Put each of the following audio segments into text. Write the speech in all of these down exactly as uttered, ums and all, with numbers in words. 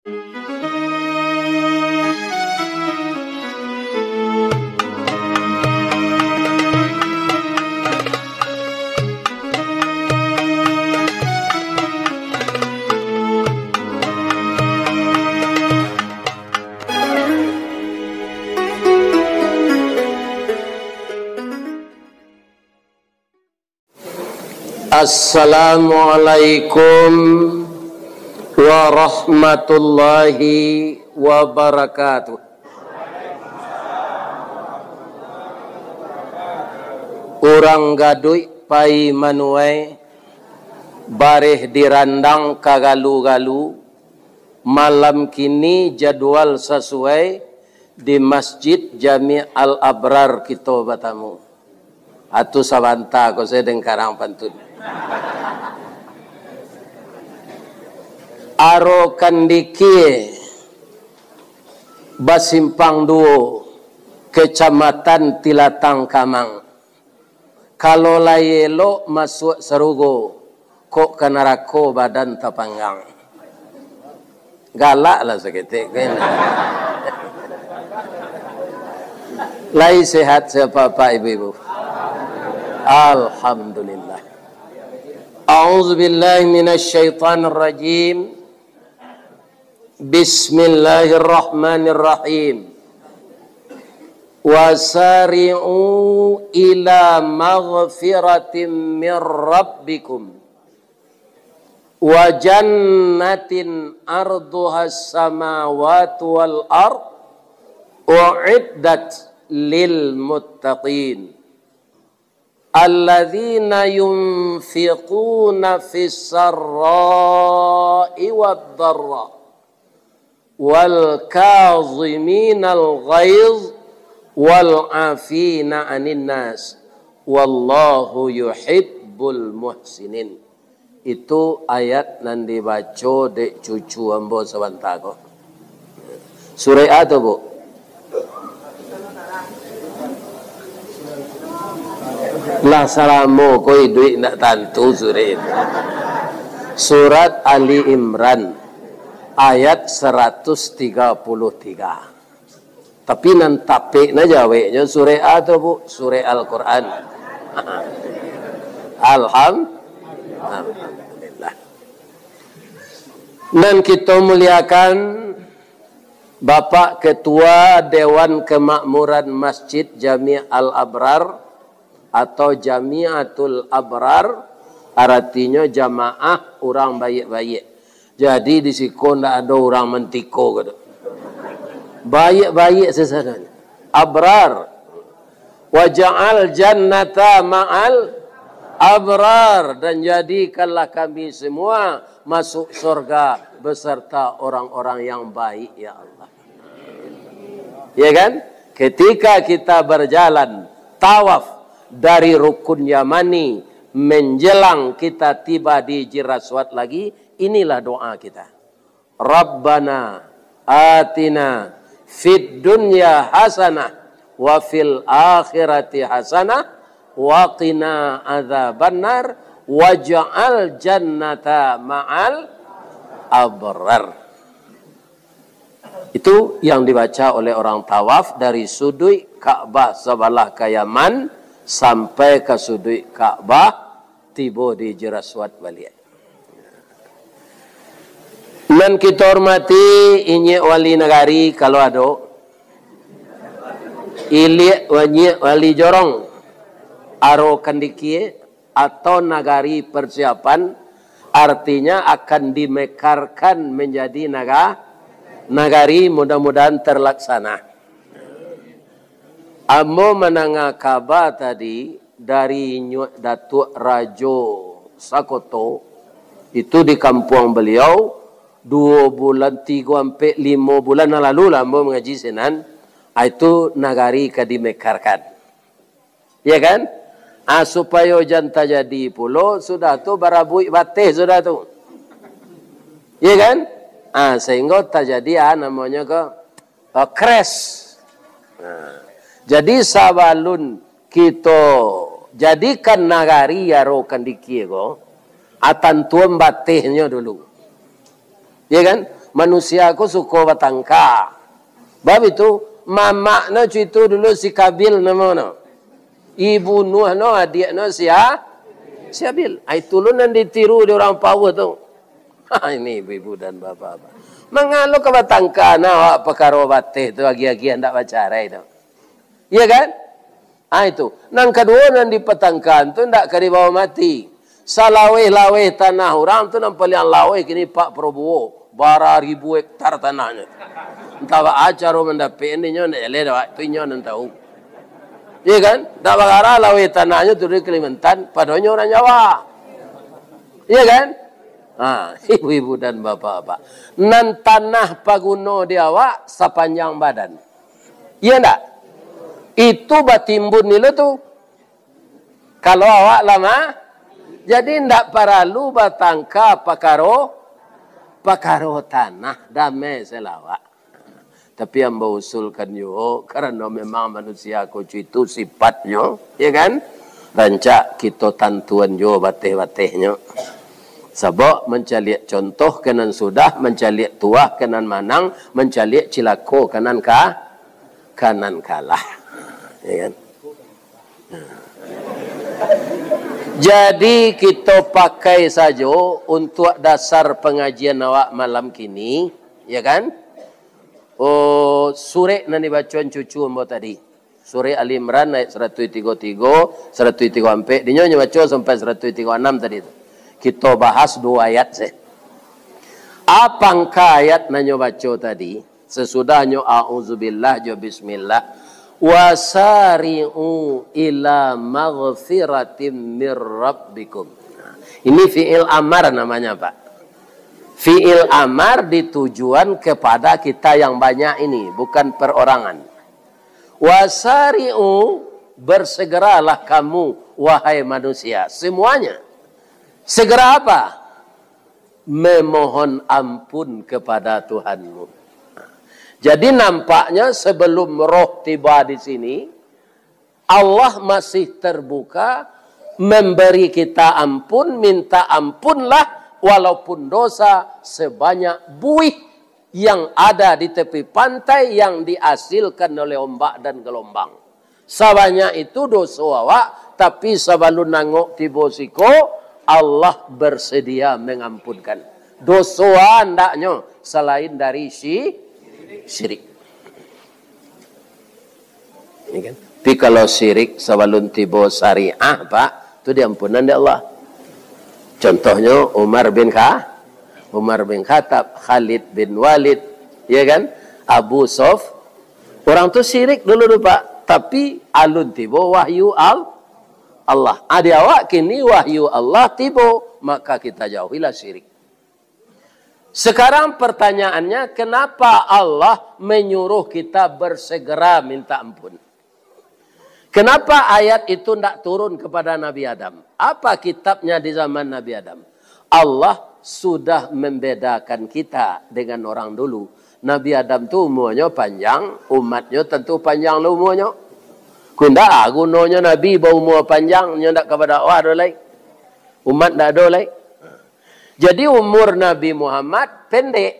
Assalamualaikum warahmatullahi wabarakatuh. Urang gaduik pai manuai, bareh di randang ka galu-galu, malam kini jadwal sasuai di Masjid Jami' Al-Abrar kito batamu. Atu sabanta ko sajo dek karang pantun. Aro Kandikie, Basimpang Duo, Kecamatan Tilatang Kamang. Kalau lai elok masuak sarugo, kok ka narako badan tapanggang. Galak lah saketek ko ini. Lai sehat se bapak ibu-ibu? Alhamdulillah. A'udzubillahi minasyaitonirrajim. Bismillahirrahmanirrahim. Wasari'u ila maghfiratin min rabbikum wa jannatin arduhas samawati wal ard u'iddat lil muttaqin. Alladzina yunfiquna fis sarra'i wad dharra wal kaziminal ghaiz wal afina anin nas, wallahu yuhibbul muhsinin. Itu ayat nan dibaco dek cucu ambo sabanta ko. Surek a tu, Bu? Lah salamo ko iduik ndak tantu surek itu. Surat Ali Imran, ayat saratus tiga puluh tiga. Tapi nan tapek na jaweknyo surek a tu, Bu? Surek Al-Quran. Alham-, Alhamdulillah. Nan kito muliakan, Bapak Ketua Dewan Kemakmuran Masjid Jami' Al-Abrar atau Jamiatul Abrar, aratinyo jamaah urang baiak-baiak. Jadi, di siko ndak ado urang mantiko ko tu. Baiak-baiak sasadonyo. Abrar. Waja'al jannata ma'al abrar. Dan jadikanlah kami semua masuk surga beserta orang-orang yang baik, ya Allah. Ya kan? Ketika kita berjalan tawaf dari Rukun Yamani, menjelang kita tiba di Hajar Aswad lagi, inilah doa kita. Rabbana atina fid dunya hasanah wa fil akhirati hasanah wa qina adzabannar waj'al jannata ma'al abrar. Itu yang dibaca oleh orang tawaf dari suduik Ka'bah sabalah ka Yaman sampai ka suduik Ka'bah, tibo di Hajar Aswad baliak. Nan kito hormati, inyiak wali nagari kalau ado, iliak wanyiak wali jorong, aro Kandikie, atau nagari persiapan, artinya akan dimekarkan menjadi naga-, nagari, mudah-mudahan terlaksana. Ambo mandanga kaba tadi dari Inyuak Datuak Rajo Sakoto, itu di kampuang baliau, duo bulan, tigo ampek limo bulan nan lalu lah ambo mangaji sinan, ah, itu nagari ka dimekarkan. Ya kan? Ah, supayo jan tajadi pulo, sudah tu barabuik bateh sudah tu. Ya kan? Ah, sehingga tajadi, ah, namonyo ko, ah, crash. Nah, jadi sabalun kito jadikan nagari aro Kandikie ko, ah, tantuan batehnyo dulu. Ya kan? Manusia ko suko batangka. Bab itu, mamakno cuitu dulu si Kabil namono. Ibunuahno adiakno si A-, si Abil. Ai, itu lo nan ditiru di urang Pauh tu. Ha, ini ibu-ibu dan bapak-bapak. Mangalo ka batangka nah awak pakaro bateh tu, agiah-agiah ndak bacarai tu. Iya kan? Ah, itu. Nan kaduo, nan dipatangkaan tu ndak ka dibawa mati. Salaweh-laweh tanah urang tu, nan paliang laweh kini Pak Prabowo. Bara ribu hektar tanahnyo. Entah baa caro mandapek inyo, ndak jaleh dek awak tu, inyo nan tahu. Iya kan? Ndak bagara laweh tanahnyo tu di Kalimantan, padahal inyo urang Jawa. Iya kan? Ha, ibu-ibu dan bapak-bapak. Nan tanah paguno di awak sapanjang badan. Iya ndak? Itu batimbun nilo tu. Kalau awak lama, jadi ndak paralu batangka pakaro, pakaro tanah, damai sajo lah awak. Tapi ambo usulkan juo, karano memang manusia ko cuitu sifatnyo, ya kan? Rancak kito tantuan juo bateh-batehnyo. Sabab mancaliak contoh ka nan sudah, mancaliak tuah ka nan manang, mancaliak cilako ka nan ka, ka nan kalah. Ya kan? Jadi, kito pakai sajo untuak dasar pangajian awak malam kini, ya kan? Oh, surek nan dibacoan cucu ambo tadi. Surek Ali Imran ayat saratuih tigo tigo, saratuih tigo ampek. Dinyo nyo baco sampai saratuih tigo anam tadi tu. Kito bahas duo ayat se. Apo angka ayat nan nyo baco tadi? Sasudahnyo a'udzubillah jo bismillah. "Wasari'u ila maghfiratim mir rabbikum." Ini fi'il amar namanya, Pak. Fi'il amar ditujuan kepada kita yang banyak ini, bukan perorangan. "Wasari'u," bersegeralah kamu, wahai manusia, semuanya. Segera apa? Memohon ampun kepada Tuhanmu. Jadi, nampaknya sebelum roh tiba di sini, Allah masih terbuka memberi kita ampun, minta ampunlah, walaupun dosa sebanyak buih yang ada di tepi pantai yang dihasilkan oleh ombak dan gelombang. Sabanyak itu doso awak, tapi sabalun angok tibo siko, Allah bersedia mengampunkan. Doso andaknyo selain dari si-, syirik. Ya kan? Tapi kalau syirik sabalun tibo syariah, Pak, tu diampunan dek Allah. Contohnyo Umar bin Kha-, Umar bin Khattab, Khalid bin Walid, ya kan? Abu Sof, orang tu syirik dulu tu, Pak. Tapi alun tibo wahyu Al-, Allah. Adi awak kini wahyu Allah tibo, maka kita jauhilah syirik. Sekarang pertanyaannya, kenapa Allah menyuruh kita bersegera minta ampun? Kenapa ayat itu ndak turun kepada Nabi Adam? Apa kitabnya di zaman Nabi Adam? Allah sudah membedakan kita dengan orang dulu. Nabi Adam tu umuanyo panjang, umatnyo tantu panjang lah umuanyo. Kok indak, ah, gunonyo Nabi baumua panjang, nyo ndak ka badakwah doh lai. Umat ndak ado lai. Jadi, umur Nabi Muhammad pendek,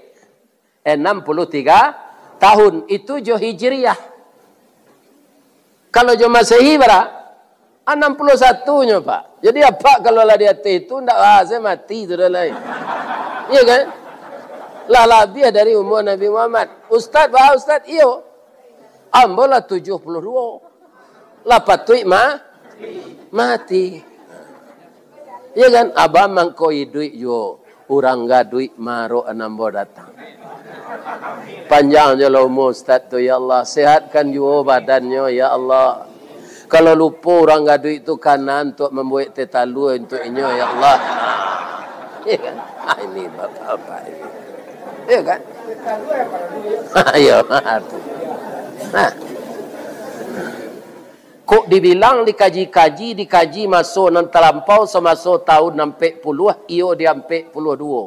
enam puluh tiga tahun. Itu jo Hijriah. Kalau jo Masehi bara? Anam puluah satu nyo, Pak. Jadi, apak kalau lah di ateh itu, ndak asa mati tu dah lai. Iya kan? Lah labiah dari umur Nabi Muhammad. Ustaz, bah, Ustaz, iyo. Ambo lah tujuah puluah duo. Lah patuik ma-, mati. Iya kan? Abah mangko iduik juo. Urang gaduik marok nan ambo datang. Panjang jo lah umur Ustaz tu, ya Allah. Sehatkan juo badannyo, ya Allah. Kalau lupo urang gaduik tu, kana untuak mambuek teh talua untuak inyo, ya Allah. Iya kan? Ah, ini bapak-bapak ini. Iya kan? Iyo, tu. Nah. Kok dibilang dikaji-kaji, dikaji maso nan talampau, samaso tahun ampek puluah, iyo di ampek puluah duo.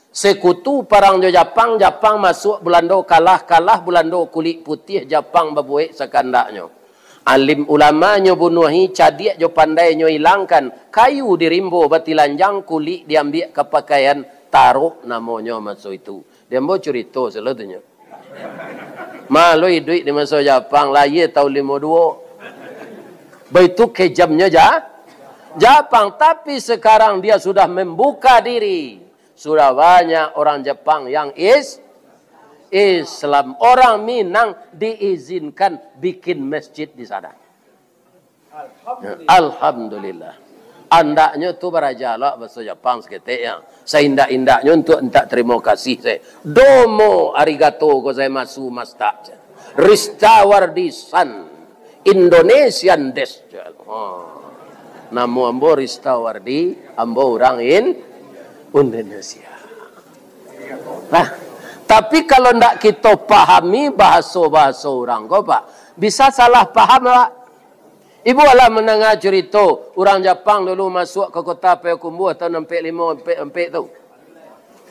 Sekutu parang jo Japang, Japang masuak Bulando kalah, kalah Bulando kulik putiah, Japang babuek sakandaknyo. Alim ulama nyo bunuahi, cadiak jo pandai nyo ilangkan, kayu di rimbo batilanjang, kulik diambiak ka pakaian, tarok namonyo maso itu. Di ambo curito selalu tu nyo. Malo iduik di maso Japang, lahia taun limo duo. Baitu kejamnyo ja, Japang, tapi sekarang dia sudah membuka diri. Sudah banyak orang Jepang yang is, Islam. Orang Minang diizinkan bikin masjid di sana. Alhamdulillah. Andaknyo tu baraja lo baso Japang saketek, ya. Saindak-indaknyo untuk mintak tarimo kasih se. Domo arigato gozaimasu masta. Ristawardi san. Indonesian desu. Ha. Namo ambo Ristawardi, ambo urang In-, Indonesia. Nah, tapi kalau ndak kito pahami bahaso-bahaso urang ko, Pak, bisa salah paham, Pak. Ibu alah mandanga curito urang Japang dulu masuak ka kota Payakumbuah tahun ampek limo, ampek, ampek tu.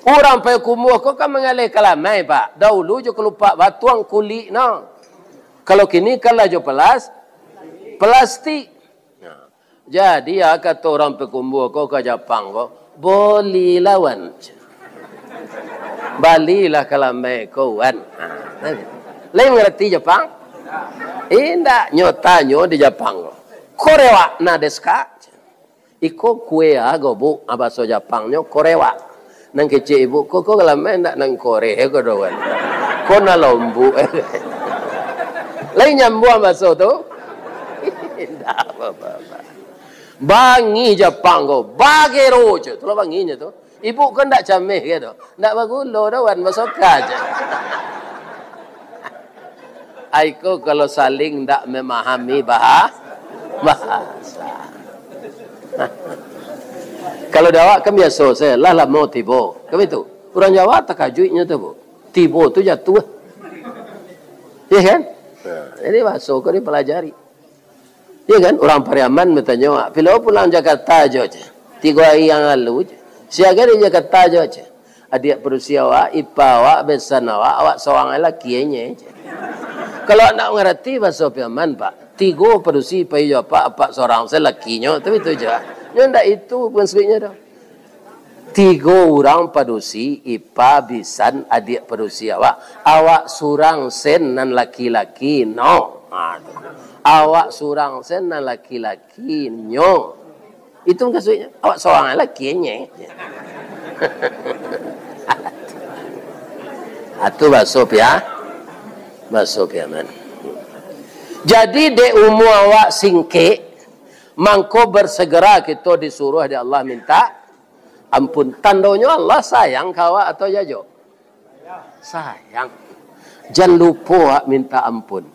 Urang Payakumbuah ko kan mangaleh kalamai, Pak. Dahulu jo kalupak batuang kulik no. Kalau kini kan lah jo pelas-, pelastik. Nah, jadi, ya, kato urang Payakumbuah ko ka Japang ko, "Bolilah, wan. Balilah kalamai ko, wan." Nah, lai mangarati Japang? Indak, nyo tanyo di Japang ko, "Korewa na desu ka?" Iko kue ago, Bu, ah, baso Japangnyo korewa. Nan kecek ibu, ko, ko lamai ndak nan koreh ko doh, kan? Ko nan lombuak. Lai nyambuang baso tu? Indak apa-apa. Bangih Japang ko, bagero je. Itulah bangihnyo tu. Ibu ko ndak cameh ke tu? Ndak bagulo doh, wan, basoka je. Ai ko kalau saling ndak memahami baha-, bahasa. Kalau di awak kan biaso se, lah lamo tibo. Kan itu. Urang Jawa takajuiknyo tu, Bu. Tibo tu jatuah. Iya kan? Nah, jadi bahaso ko dipelajari. Iya kan? Urang Pariaman batanyo, "Pilo pulang Jakarta jo?" Ceh. "Tigo ari yang lalu," ceh. "Sia ka di Jakarta jo?" Ceh. "Adiak padusi awak, ipa awak, besan awak, awak sorang laki inyo," ceh. Kalau nak mangarati bahaso Piaman, Pak, tigo padusi, ipa iyo apak, apak sorang se lakinyo, tapi itu je. Nyo ndak itu maksudnyo doh. Tigo urang padusi, ipa, bisan, adiak padusi awak. Awak surang sen nan laki-laki, no. Ha, tu. Awak surang sen nan laki-laki, nyo. Itu mukasuiknyo. Awak surang laki, nyo. Atu baso pia, baso Piaman. Jadi, dek umua awak singkek, mangko bersegera kito disuruah dek Allah minta ampun. Tandonyo Allah sayang ka awak atau jajo? Sayang. Jan lupo awak minta ampun.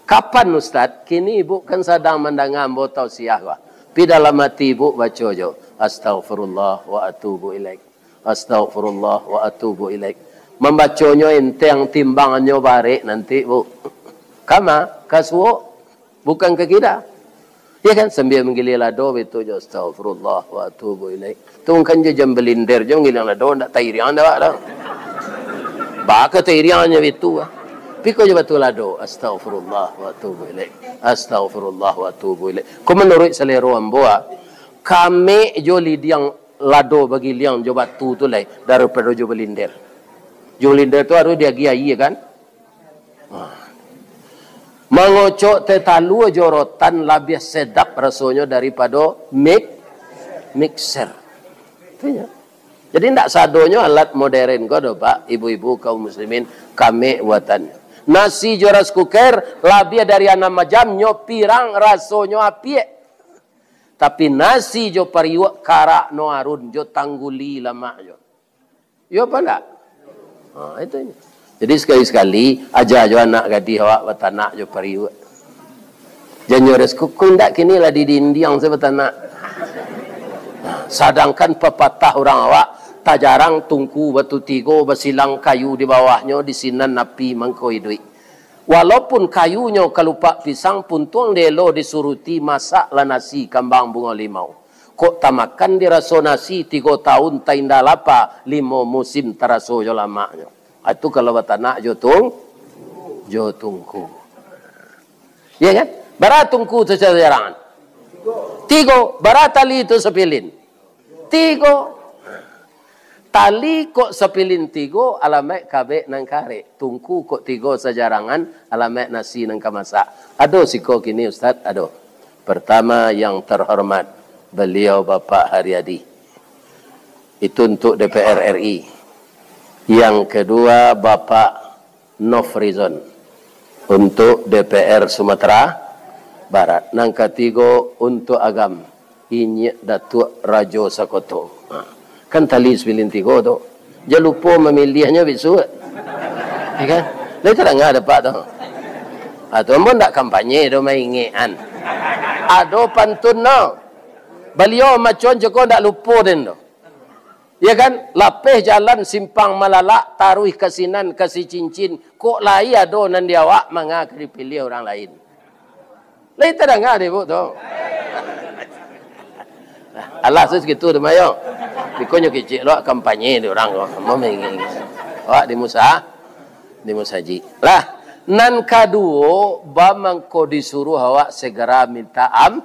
Kapan, Ustaz? Kini ibu kan sadang mandanga ambo tausiah, wah. Pi dalam ati ibu baco jo, "Astaghfirullah wa atubu ilaik. Astaghfirullah wa atubu ilaik." Mambaconnyo enteng, timbangannyo barek nanti, Bu. Kama? Ka suok. Bukan ka kida. Ya kan? Sambia manggilia lado, baitu jo, "Astagfirullah wa atubu ilaik." Tu kan jo jam balinder, jo manggilia lado, ndak tairiang dek awak doh. Baka tairiangnyo baitu, ah. Piko jo batu lado, "Astagfirullah wa atubu ilaik. Astagfirullah wa atubu ilaik." Ko manuruik salero ambo, ah, kamek jo lidiang lado bagiliang jo batu tu lai, daripado jo balinder. Jo balinder tu harus diagiah aia, kan? Ha. Mangocok teh talua jo rotan labiah sedap rasonyo daripado mik-, mixer. Itu nyo. Jadi, ndak sadonyo alat modern ko doh, Pak, ibu-ibu, kaum muslimin, kamek buatan. Nasi jo rice cooker, labiah dari anam jam nyo pirang rasonyo apiak. Tapi, nasi jo pariuak karak no arun jo tangguli lamak jo. Iyo apa ndak? Ha, itu nyo. Jadi, sakali-sakali, aja jo anak gadih awak batanak jo pariuak. Jan nyo rice cooker, ndak, kini lah di dindiang se batanak. Ha, sadangkan papatah urang awak, tajarang tungku batu tigo, basilang kayu di bawahnyo, di sinan api mangko iduik. Walaupun kayunyo kalupak pisang, puntuang dielo disuruti, masaklah nasi kambang bungo limau. Kok tamakan diraso nasi, tigo taun tainda lapa, limo musim taraso jo lamaknyo. Itu kalau batanak jo tung-, jo tungku. Ya kan? Bara tungku tu sajarangan? Tigo. Bara tali tu sapilin? Tigo. Tali kok sapilin tigo, alamaik kabek nan karek. Tungku kok tigo sajarangan, alamaik nasi nan ka masak. Ado siko kini, Ustaz? Ado. Pertama, yang terhormat beliau Bapak Haryadi. Itu untuk D P R R I. Yang kedua, Bapak Nofrizon untuk D P R Sumatera Barat. Nan katigo, untuk Agam, Inyiak Datuak Rajo Sakoto. Ha. Kan tali sapilin tigo tu. Jan lupo mamiliahnyo bisuak. Ya kan? Lai tadanga dek Apak tu. Ha, tu ambo ndak kampanye do maingekan. Ado pantun no. Baliau macuan cako ndak lupo den tu. Ya kan? Lapeh jalan Simpang Malalak, taruih ka sinan ka Sicincin. Kok lai ado nan di awak manga ka dipiliah urang lain. Lai tadanga dek Ibuk tu. Alah, sus gitu tu, Mayo. Bikonyo kicik lo kampanye di urang ko. Ambo maingekan. Awak di musa-, di musajik. Lah, nan kaduo, ba mangko disuruah awak segera minta am-,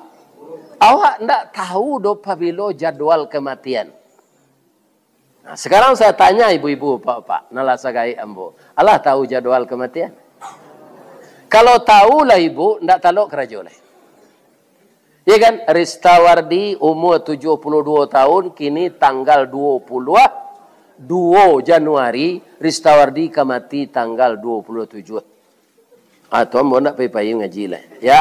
awak ndak tahu do pabilo jadwal kematian. Nah, sekarang saya tanya ibu-ibu, bapak-bapak, nan lah sagaek ambo. Alah tahu jadwal kematian? Kalau tahu lah ibu, ndak talok karajo lai. Ya kan? Ristawardi umur tujuh puluh dua tahun, kini tanggal dua puluh dua Januari, Ristawardi ka mati tanggal dua puluh tujuh. Ah, tu ambo ndak pai-pai ngaji lai, ya.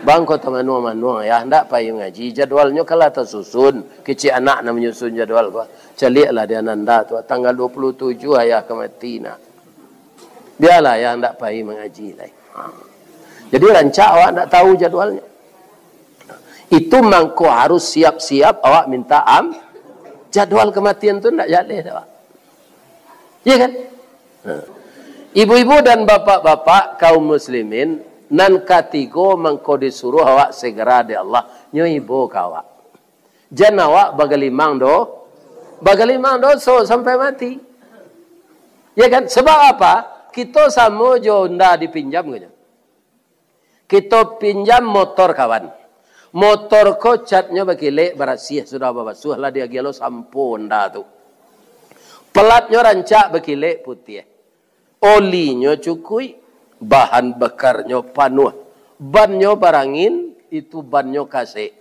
Bang ko tamanuang-manuang, ya, ndak pai ngaji. Jadwalnyo kan lah tasusun. Kecek anak nan manyusun jadwal ko. Caliaklah di ananda tu, tanggal dua puluh tujuh ayah ka mati nak. Bialah ayah ndak pai mangaji lai. Ha. Jadi rancak awak ndak tahu jadwalnyo. Itu mangko harus siap-siap awak minta am-, jadwal kematian tu ndak jaleh dek awak. Iya kan? Nah. Ibu-ibu dan bapak-bapak kaum muslimin, nan katigo mangko disuruah awak segera dek Allah, nyo ibo ka awak. Jan awak bagalimang do-, bagalimang doso sampai mati. Ya kan? Sebab apa? Kito samo jo onda dipinjam, katanya. Kito pinjam motor kawan. Motor ko catnyo bakilek, barasiah, sudah babasuah, lah diagiah lo sampo onda tu. Pelatnyo rancak, bakilek, putiah. Olinyo cukuik, bahan bakarnyo panuah. Bannyo barangin, itu bannyo kasek.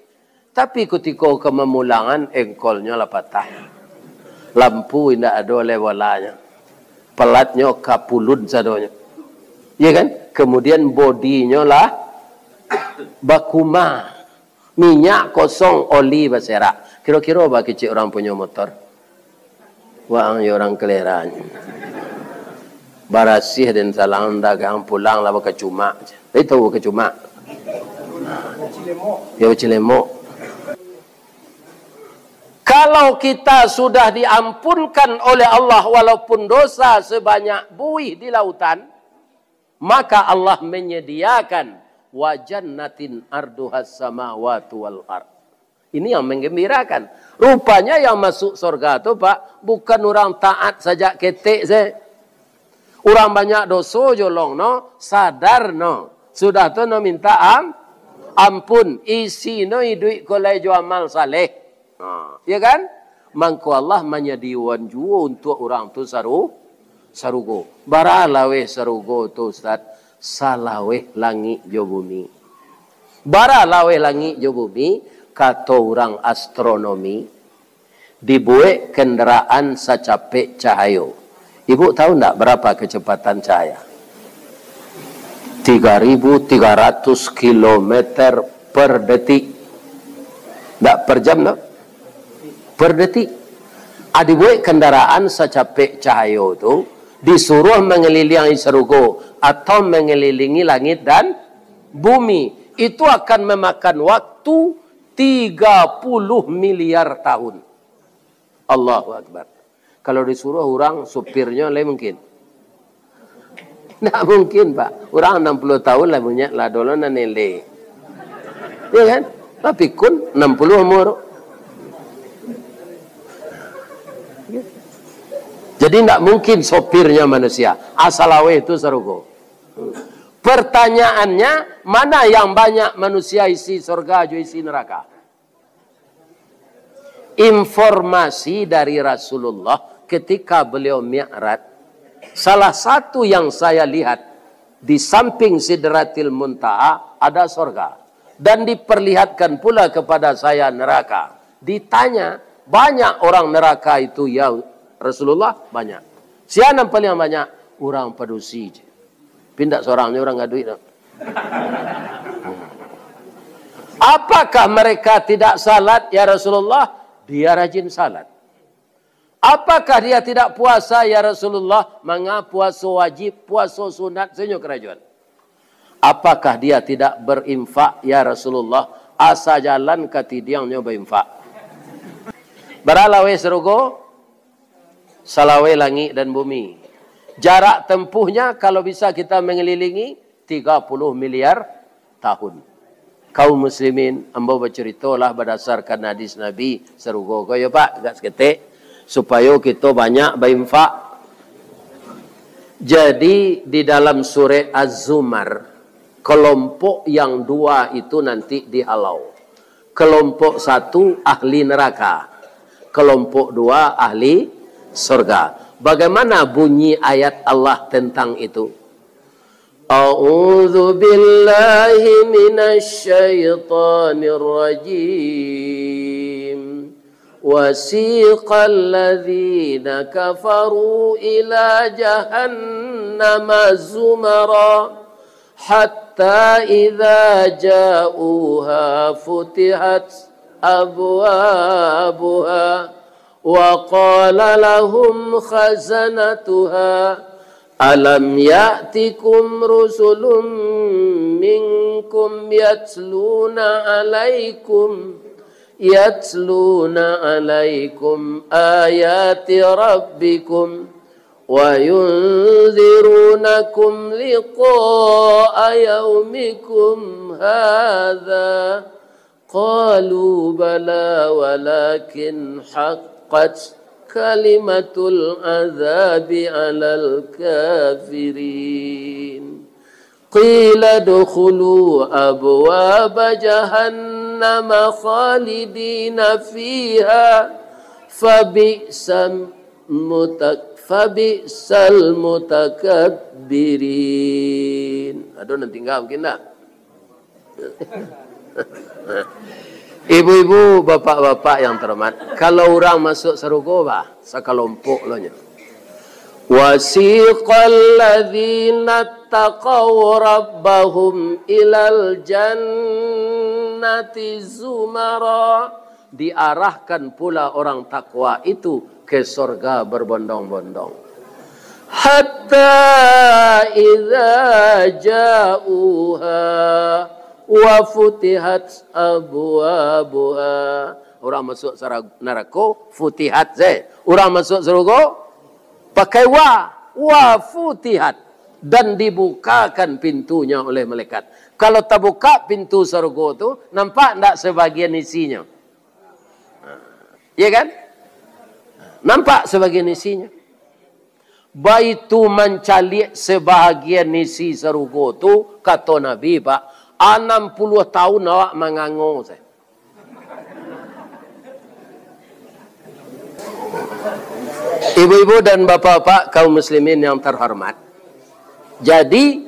Tapi kutiko ka mamulangan, engkolnyo lah patah. Lampu indak ado lai bolanyo. Pelatnyo kapulun sadonyo. Iya kan? Kemudian bodinyo lah bakuma. Minyak kosong, oli baserak. Kiro-kiro ba kecek urang punyo motor? Waang yo urang kaleran. Barasiah den salang dagang, pulang lah bakacumak. Itu bakacumak. Yo bacilemok. Kalau kita sudah diampunkan oleh Allah walaupun dosa sebanyak buih di lautan, maka Allah menyediakan wa jannatin arduhas samawati wal ard. Ini yang menggembirakan. Rupanya yang masuk surga tu, Pak, bukan urang taat sajak ketek se. Urang banyak doso jolong no, sadar no. Sudah tu no minta am-, ampun, isi no iduik ko lai jo amal saleh. Ha, ya kan? Mangko Allah manyadiakan juo untuak urang tu saru-, sarugo. Bara laweh sarugo tu, Ustaz? Salaweh langik jo bumi. Bara laweh langik jo bumi, kato urang astronomi, dibuek kendaraan sacapek cahayo. Ibu tahu ndak berapa kecepatan cahaya? Tiga ribu tiga ratus kilometer per detik. Ndak per jam, no? Per detik. Ah, dibuek kendaraan sacapek cahayo tu, disuruh mangelilingi sarugo atau mangelilingi langit dan bumi. Itu akan memakan waktu tiga puluh miliar tahun. Allahu Akbar. Kalau disuruh urang, supirnyo lai mungkin? Ndak mungkin, Pak. Urang anam puluah tahun lah, bunyek lah dulu nan elek. Ya kan? Tapi kun anam puluah umur. Jadi ndak mungkin sopirnya manusia. Asa laweh tu sarugo. Pertanyaannya, mana yang banyak manusia isi surga jo isi neraka? Informasi dari Rasulullah Ketika beliau Mi'raj, salah satu yang saya lihat, di samping Sidratil Muntaha ada sorga. Dan diperlihatkan pula kepada saya neraka. Ditanya, "Banyak orang neraka itu, ya Rasulullah?" "Banyak." "Sia nan paling banyak?" "Urang padusi je. Pindak sorang ni urang gaduik tu." "Apakah mereka tidak salat, ya Rasulullah?" "Dia rajin salat." "Apakah dia tidak puasa, ya Rasulullah?" "Manga puaso wajib, puaso sunat, sanyo karajoan." "Apakah dia tidak berinfak, ya Rasulullah?" "Asa jalan katidiangnyo bainfak." Bara laweh sarugo? Salaweh langik dan bumi. Jarak tempuhnya, kalau bisa kita mengelilingi, tiga puluh miliar tahun. Kaum muslimin, ambo bacaritolah badasarkan hadis Nabi, sarugo ko yo, Pak, agak saketek, supayo kito banyak bainfak. Jadi, di dalam surah Az-Zumar, kelompok yang dua itu nanti dihalau. Kelompok satu ahli neraka, kelompok dua ahli surga. Bagaimana bunyi ayat Allah tentang itu? A'udzu billahi minasy syaithanir rajim. Wasiqal ladzina kafaru ila jahannama zumara, hatta idza ja'uha futihat abwabuha, wa qala lahum khazanatuha, alam ya'tikum rusulun minkum yatluna alaikum, yatluna alaikum ayati rabbikum, wa yunzirunakum liqa'a yaumikum hadza. Qalu bala walakin haqqat kalimatul azabi alal kafirin. Qila dukhulu abwaba jahannama khalidina fiha, fabi'sal mutak-, fabi'sal mutakabbirin. Ado nan tingga mungkin dah. Ibu-ibu, bapak-bapak yang terhormat, kalau urang masuk sarugo, bah, sakalompok lo nyo. Wasiqal ladzina taqaw rabbahum ilal jannati zumara. Diarahkan pula orang takwa itu ke sorga berbondong-bondong. Hatta idza ja'uha wa futihat abwabuha. Urang masuk sara-, narako, futihat se. Urang masuk sarugo, pakai wa, wa futihat. Dan dibukakan pintunya oleh malaikat. Kalau tabuka pintu sarugo tu, nampak ndak sebagian isinyo? Iya kan? Nampak sebagian isinyo. Baitu mancaliak sebahagian isi sarugo tu, kato Nabi, Pak, anam puluah tahun awak mangango sajo. Ibu-ibu dan bapak-bapak kaum muslimin yang terhormat, jadi,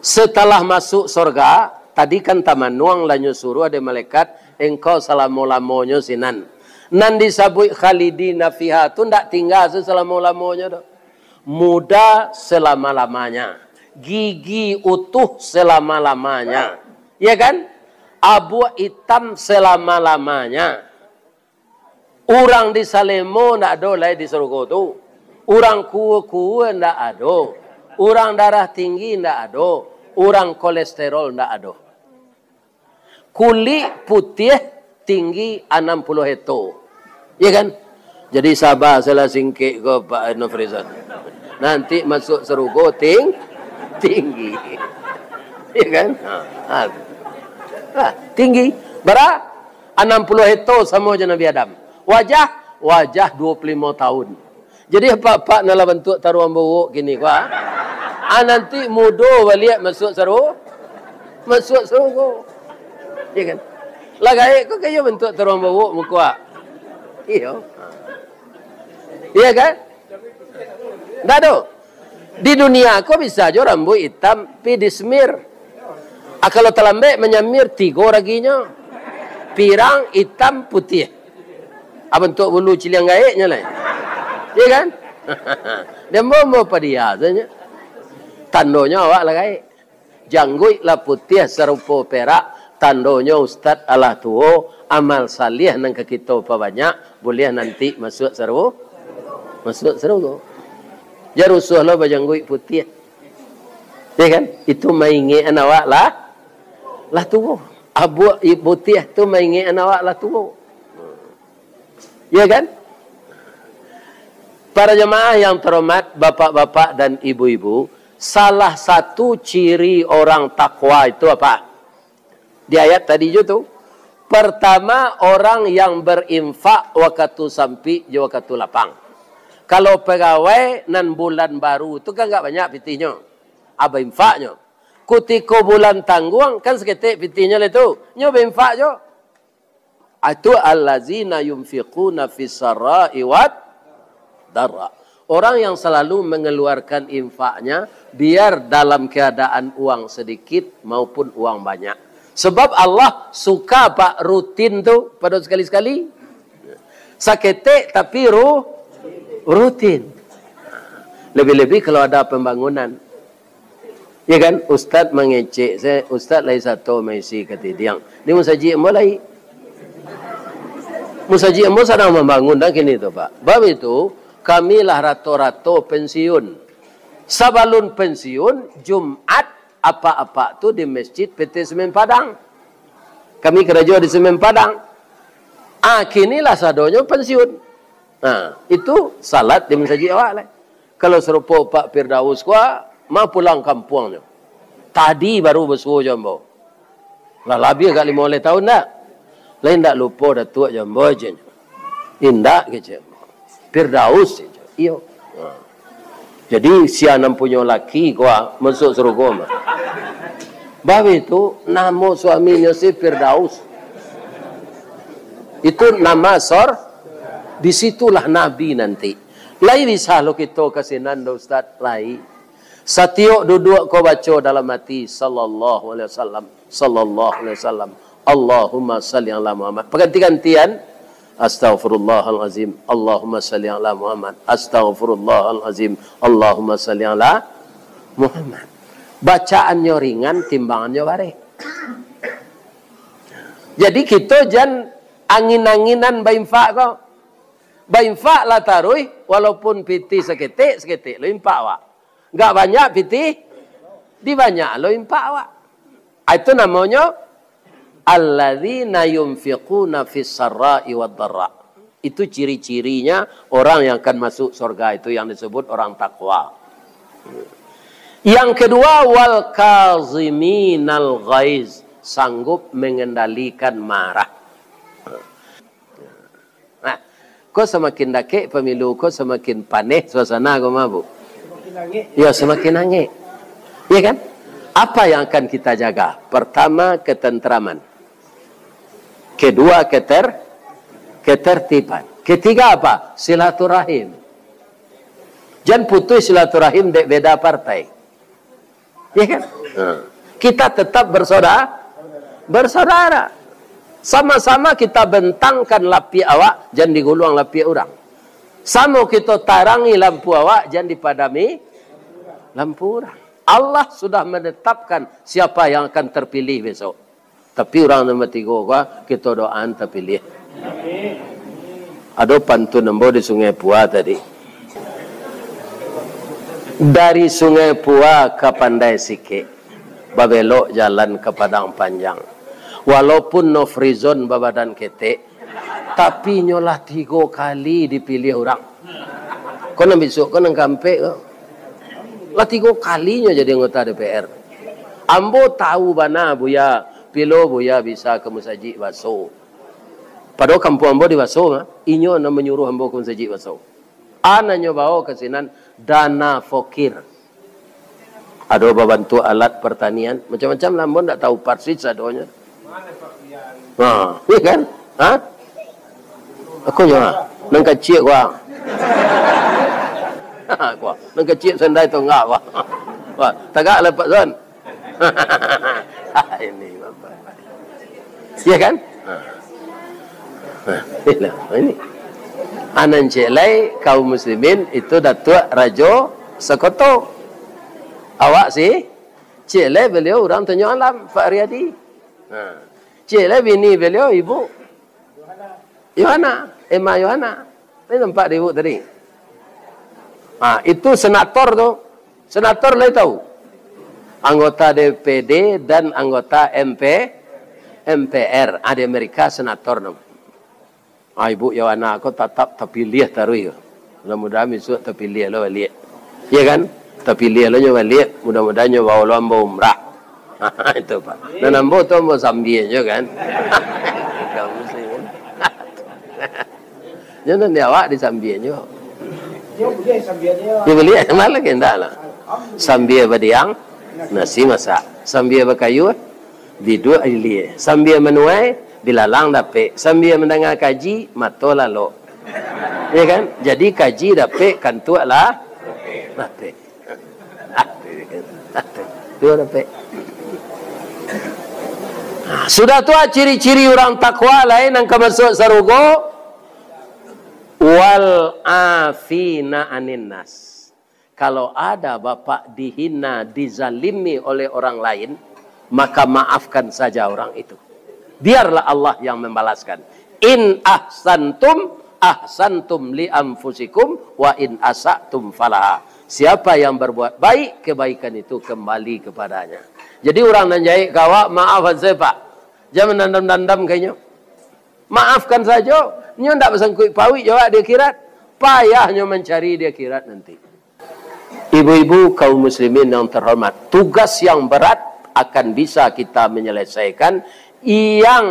setelah masuk sorga, tadi kan tamanuang lah nyo suruah dek malaikat, "Engkau salamo-lamonyo sinan." Nan disabuik khalidina fiha tu ndak tingga se salamo-lamonyo doh. Muda selama-lamanya, gigi utuh selama-lamanya, ya kan? Abuak itam selama-lamanya. Urang di Salemo ndak ado lai di sarugo tu. Urang kua-kua ndak ado. Urang darah tinggi ndak ado. Urang kolesterol ndak ado. Kulik putiah tinggi anam puluah heto. Ya kan? Jadi saba salah singkek ko Pak Nofrizan. Nanti masuk sarugo ting-, tinggi. Ya kan? Ha, ha. Ha, tinggi. Bara? Anam puluah heto samo jo Nabi Adam. Wajah, wajah duo puluah limo tahun. Jadi apak-apak nan lah bantuak taruang bawok kini ko, ah? Ah, nanti mudo baliak masuk saru-, masuk sarugo. Ya kan? Lah gaek ko kayo bantuak taruang bawok muko, ah? Iyo. Iya kan? Ndak ado. Di dunia ko bisa jo rambuik itam, pi dismir. Ah, kalau talambek manyamir, tigo raginyo. Pirang, itam, putiah. Ah, bantuak bulu ciliang gaeknyo lai. Iya kan? Dia ambo-ambo padia sajo. Tandonyo awak lah gaek. Jangguik lah putiah sarupo perak, tandonyo ustad alah tuo, amal saliah nan ka kito pabanyak, buliah nanti masuak saru-, masuak sarugo. Jan rusuah lo bajangguik putiah. Ya kan? Itu maingekan awak lah, lah tuo. Abuak i-, putiah tu maingekan awak lah tuo. Ya kan? Para jemaah yang terhormat, bapak-bapak dan ibu-ibu, salah satu ciri orang takwa itu apa? Di ayat tadi jo tu. Pertama, orang yang berinfak wakatu sampik jo wakatu lapang. Kalau pegawai nan bulan baru tu kan agak banyak pitihnyo. Ah, bainfaknyo. Kutiko bulan tangguang, kan saketek pitihnyo lai tu. Nyo bainfak jo. Itu allazina yunfiquna fis sarra'i wad darra. Orang yang selalu mengeluarkan infaknya, biar dalam keadaan uang sedikit maupun uang banyak. Sebab Allah suka, Pak, rutin tu, pado sakali-sakali. Saketek tapi ru-, rutin. Lebih-lebih kalau ada pembangunan. Ya kan? Ustaz mangecek, saya, ustaz lai sato maisi katidiang. Di musajik ambo lai. Musajik ambo sadang mambangun dah kini tu, Pak. Bab itu, kami lah rato-rato pensiun. Sabalun pensiun, Jumat, apak-apak tu di Masjid P T Semen Padang. Kami karajo di Semen Padang. Ah, kini lah sadonyo pensiun. Nah, itu salat di musajik awak lai. Kalau sarupo Pak Firdaus ko, ma pulang kampuangnyo. Tadi baru basuo jo ambo. Lah labiah agak limo baleh taun dah. Lai indak lupo Datuak jo ambo, keceknyo. Indak, kecek ambo. Firdaus, kecek. Iyo. Ha. Jadi, sia nan punyo laki ko, masuak sarugo mah. Bab itu, namo suaminyo si Firdaus. Itu nama sor-, di situlah Nabi nanti. Lai bisa lo kito ka sinan do, Ustaz? Lai. Satiok duduak ko baco dalam ati, sallallahu alaihi wasallam, sallallahu alaihi wasallam, Allahumma salli ala Muhammad. Paganti-gantian, astaghfirullahalazim, Allahumma salli ala Muhammad, astaghfirullahalazim, Allahumma salli ala Muhammad. Bacaannyo ringan, timbangannyo bareh. Jadi kito jan angin-anginan bainfak ko. Bainfak lah taruih, walaupun pitih saketek, saketek lo infak awak. Agak banyak pitih, dibanyak lo infak awak. Ah, itu namonyo alladzina yunfiquna fis sarra'i wad dharra. Itu ciri-cirinya orang yang akan masuk surga itu yang disebut orang takwa. Yang kedua, wal kaziminal ghaiz, sanggup mengendalikan marah. Nah, ko samakin dakek pamilu ko, samakin paneh suasana ko mah, Bu. Samakin angek. Ya, samakin angek. Ya kan? Apa yang akan kita jaga? Pertama, ketentraman. Kedua, keter-, ketertiban. Ketiga apa? Silaturahim. Jan putus silaturahim dek beda partai. Ya kan? Ha. Kita tetap bersaudara, bersaudara. Sama-sama kita bentangkan lapiak awak, jan diguluang lapiak urang. Samo kita tarangi lampu awak, jan dipadami lampu urang. Allah sudah menetapkan siapa yang akan terpilih besok. Tapi urang nomor tigo ko, kito doaan tapiliah. Ado pantun ambo di Sungai Pua tadi. Dari Sungai Pua ka Pandai Sikek, babelok jalan ka Padang Panjang. Walaupun no frizon babadan ketek, tapi nyo lah tigo kali dipiliah urang. Ko nan bisuak ko nan kaampek ko. Lah tigo kalinyo jadi anggota D P R. Ambo tahu bana Buya, pilo Buya bisa ka musajik baso. Padahal kampuang ambo di baso mah, inyo nan manyuruh ambo ka musajik baso. Anaknyo bawa ka sinan dana fokir. Ado babantuak alat pertanian, macam-macam lah, ambo ndak tahu parsis sadonyo. Ha, iya kan? Ha? Aku nyo, ha? Nan kacik ko, ha? Wah, nan kecik sandai tonggak, wah. Wah, tagak lah, Pak Son. Ini, Bapak. Ya kan? Nah, ini. Anan ciek lai kaum muslimin itu Datuak Rajo Sokoto. Awak si, ciek lai beliau urang Tanjuang Alam, Pak Riyadi. Nah, ciek lai bini beliau Ibu Yohana, Emma Yohana. Ini nampak di ibu tadi. Ah, itu senator tu. Senator lai tahu? Anggota D P D dan anggota M P, M P R. Ah, di Amerika senator nama. Ah, Ibu Yohana ko tatap tapiliah taruih. Mudah-mudahan bisuak tapiliah lo baliak. Iya kan? Tapiliah lo nyo baliak, mudah-mudahan nyo bawa lo ambo umrah. Itu, Pak. Nan ambo tu ambo sambia nyo kan. Kamu sih, kan? Nyo nan di awak disambia nyo. Nyo buliah sambia nyo. Nyo buliah, malah ke ndak lah. Sambia badiang, nasi masak. Sambia bakayuah, biduak ilia. Sambia manuai, bilalang dapek. Sambia mandanga kaji, mato lalok. Ya kan? Jadi kaji dapek, kantuak lah dapek. Dua dapek. Nah, sudah tu ciri-ciri urang takwa lain nan ka masuak sarugo, wal afina anin nas. Kalau ada bapak dihina, dizalimi oleh orang lain, maka maafkan saja orang itu. Biarlah Allah yang membalaskan. In ahsantum, ahsantum li anfusikum, wa in asatum falaha. Siapa yang berbuat baik, kebaikan itu kembali kepadanya. Jadi urang nan jahek ka awak, maafkan saja, Pak. Jangan mandandam-dandam ka inyo. Maafkan saja. Nyo ndak basangkuik pauik jo awak di akhirat. Payah nyo mancari di akhirat nanti. Ibu-ibu, kaum muslimin yang terhormat, tugas yang berat akan bisa kita menyelesaikan yang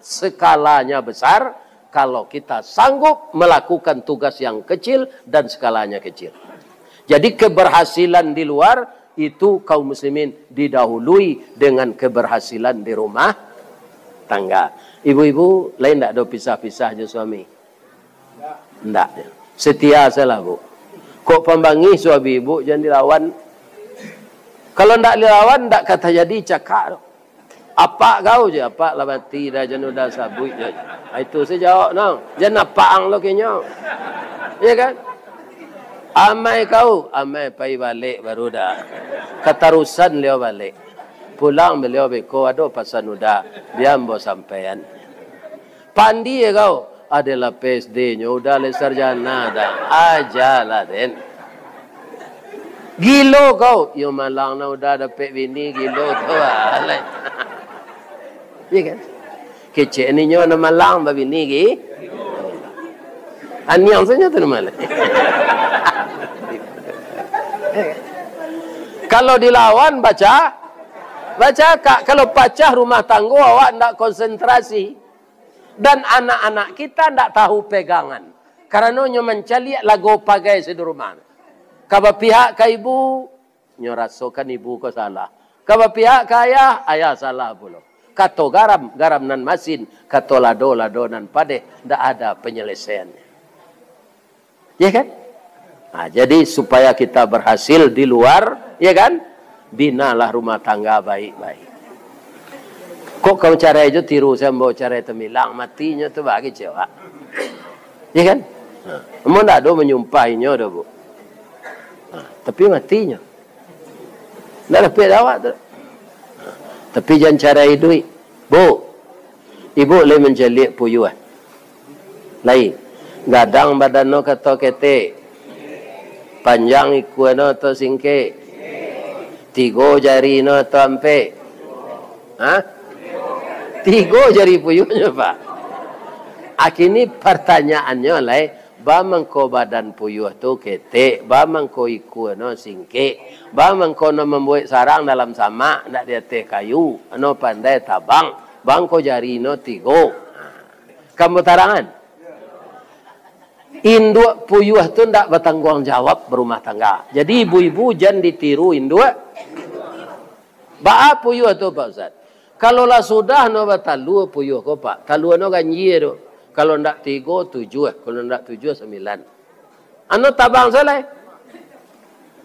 skalanya besar kalau kita sanggup melakukan tugas yang kecil dan skalanya kecil. Jadi, keberhasilan di luar itu, kaum muslimin, didahului dengan keberhasilan di rumah tangga. Ibu-ibu, lain ndak ado pisah-pisah jo suami? Ndak. Setia sajolah, Bu. Kok pambangih suami ibu, jan dilawan. Kalau ndak dilawan, ndak ka tajadi cakak tu. Apak kau je, apak lah mati dah, jan udah sabuik je. Ah, itu sajo jawab no. Jan apak ang lo kenyo. Ya kan? Amai kau, amai pai balek baru dah. Katarusan liau balek. Pulang beliau beko, ado pasan udah, bia ambo sampaian. Pandie kau, ado lah P S D-nyo, udah lah sarjana dah. Ajalah, den. Gilo kau, yo malang nah udah dapek bini, gilo tu, alai. Iya kan? Kecek ninyo nan malang babini gi. Aniang sajo tu nan malang. Kalau dilawan, baca, baca, Kak. Kalau pacah rumah tanggo, awak ndak konsentrasi. Dan anak-anak kita ndak tahu pegangan. Karano nyo mancaliak lago pagai sadurumah. Ka bapihak ka ibu, nyo rasokan ibu ko salah. Ka bapihak ka ayah, ayah salah pulo. Kato garam, garam nan masin. Kato lado, lado nan padeh. Ndak ada penyelesaiannyo. Ya kan? Nah, jadi supaya kita berhasil di luar, ya kan? Binalah rumah tangga baik-baik. Kok kau carai jo tiru sambo carai tamilang, matinyo tu bagi cewek. Ya kan? Nah, ambo ndak ado manyumpah inyo doh, Bu. Nah, tapi matinyo. Ndak dapek dek awak tu. Nah, tapi jan carai iduik. Bu, ibu lai mancaliak puyuah. Lai. Gadang badan no kato ketek. Panjang ikua no atau singkek. Tigo jari no atau ampek. Ha? Tigo jari puyuahnyo, Pak. Akini partanyaannyo lai, ba mangko badan puyuah tu ketek, ba mangko ikua no singkek, ba mangko no mambuek sarang dalam samak, ndak di ateh kayu, no pandai tabang, ba mangko jari no tigo. Ha. Kan batarangan? Induak puyuah tu ndak batangguang jawab barumah tangga. Jadi ibu-ibu jan ditiru induak. Baa puyuah tu, Pak Ustaz? Kalau lah sudah no batalua puyuah ko, Pak. Talua no ganjia tu. Kalau ndak tigo, tujuah. Kalau ndak tujuah, sambilan. Ano tabang salah.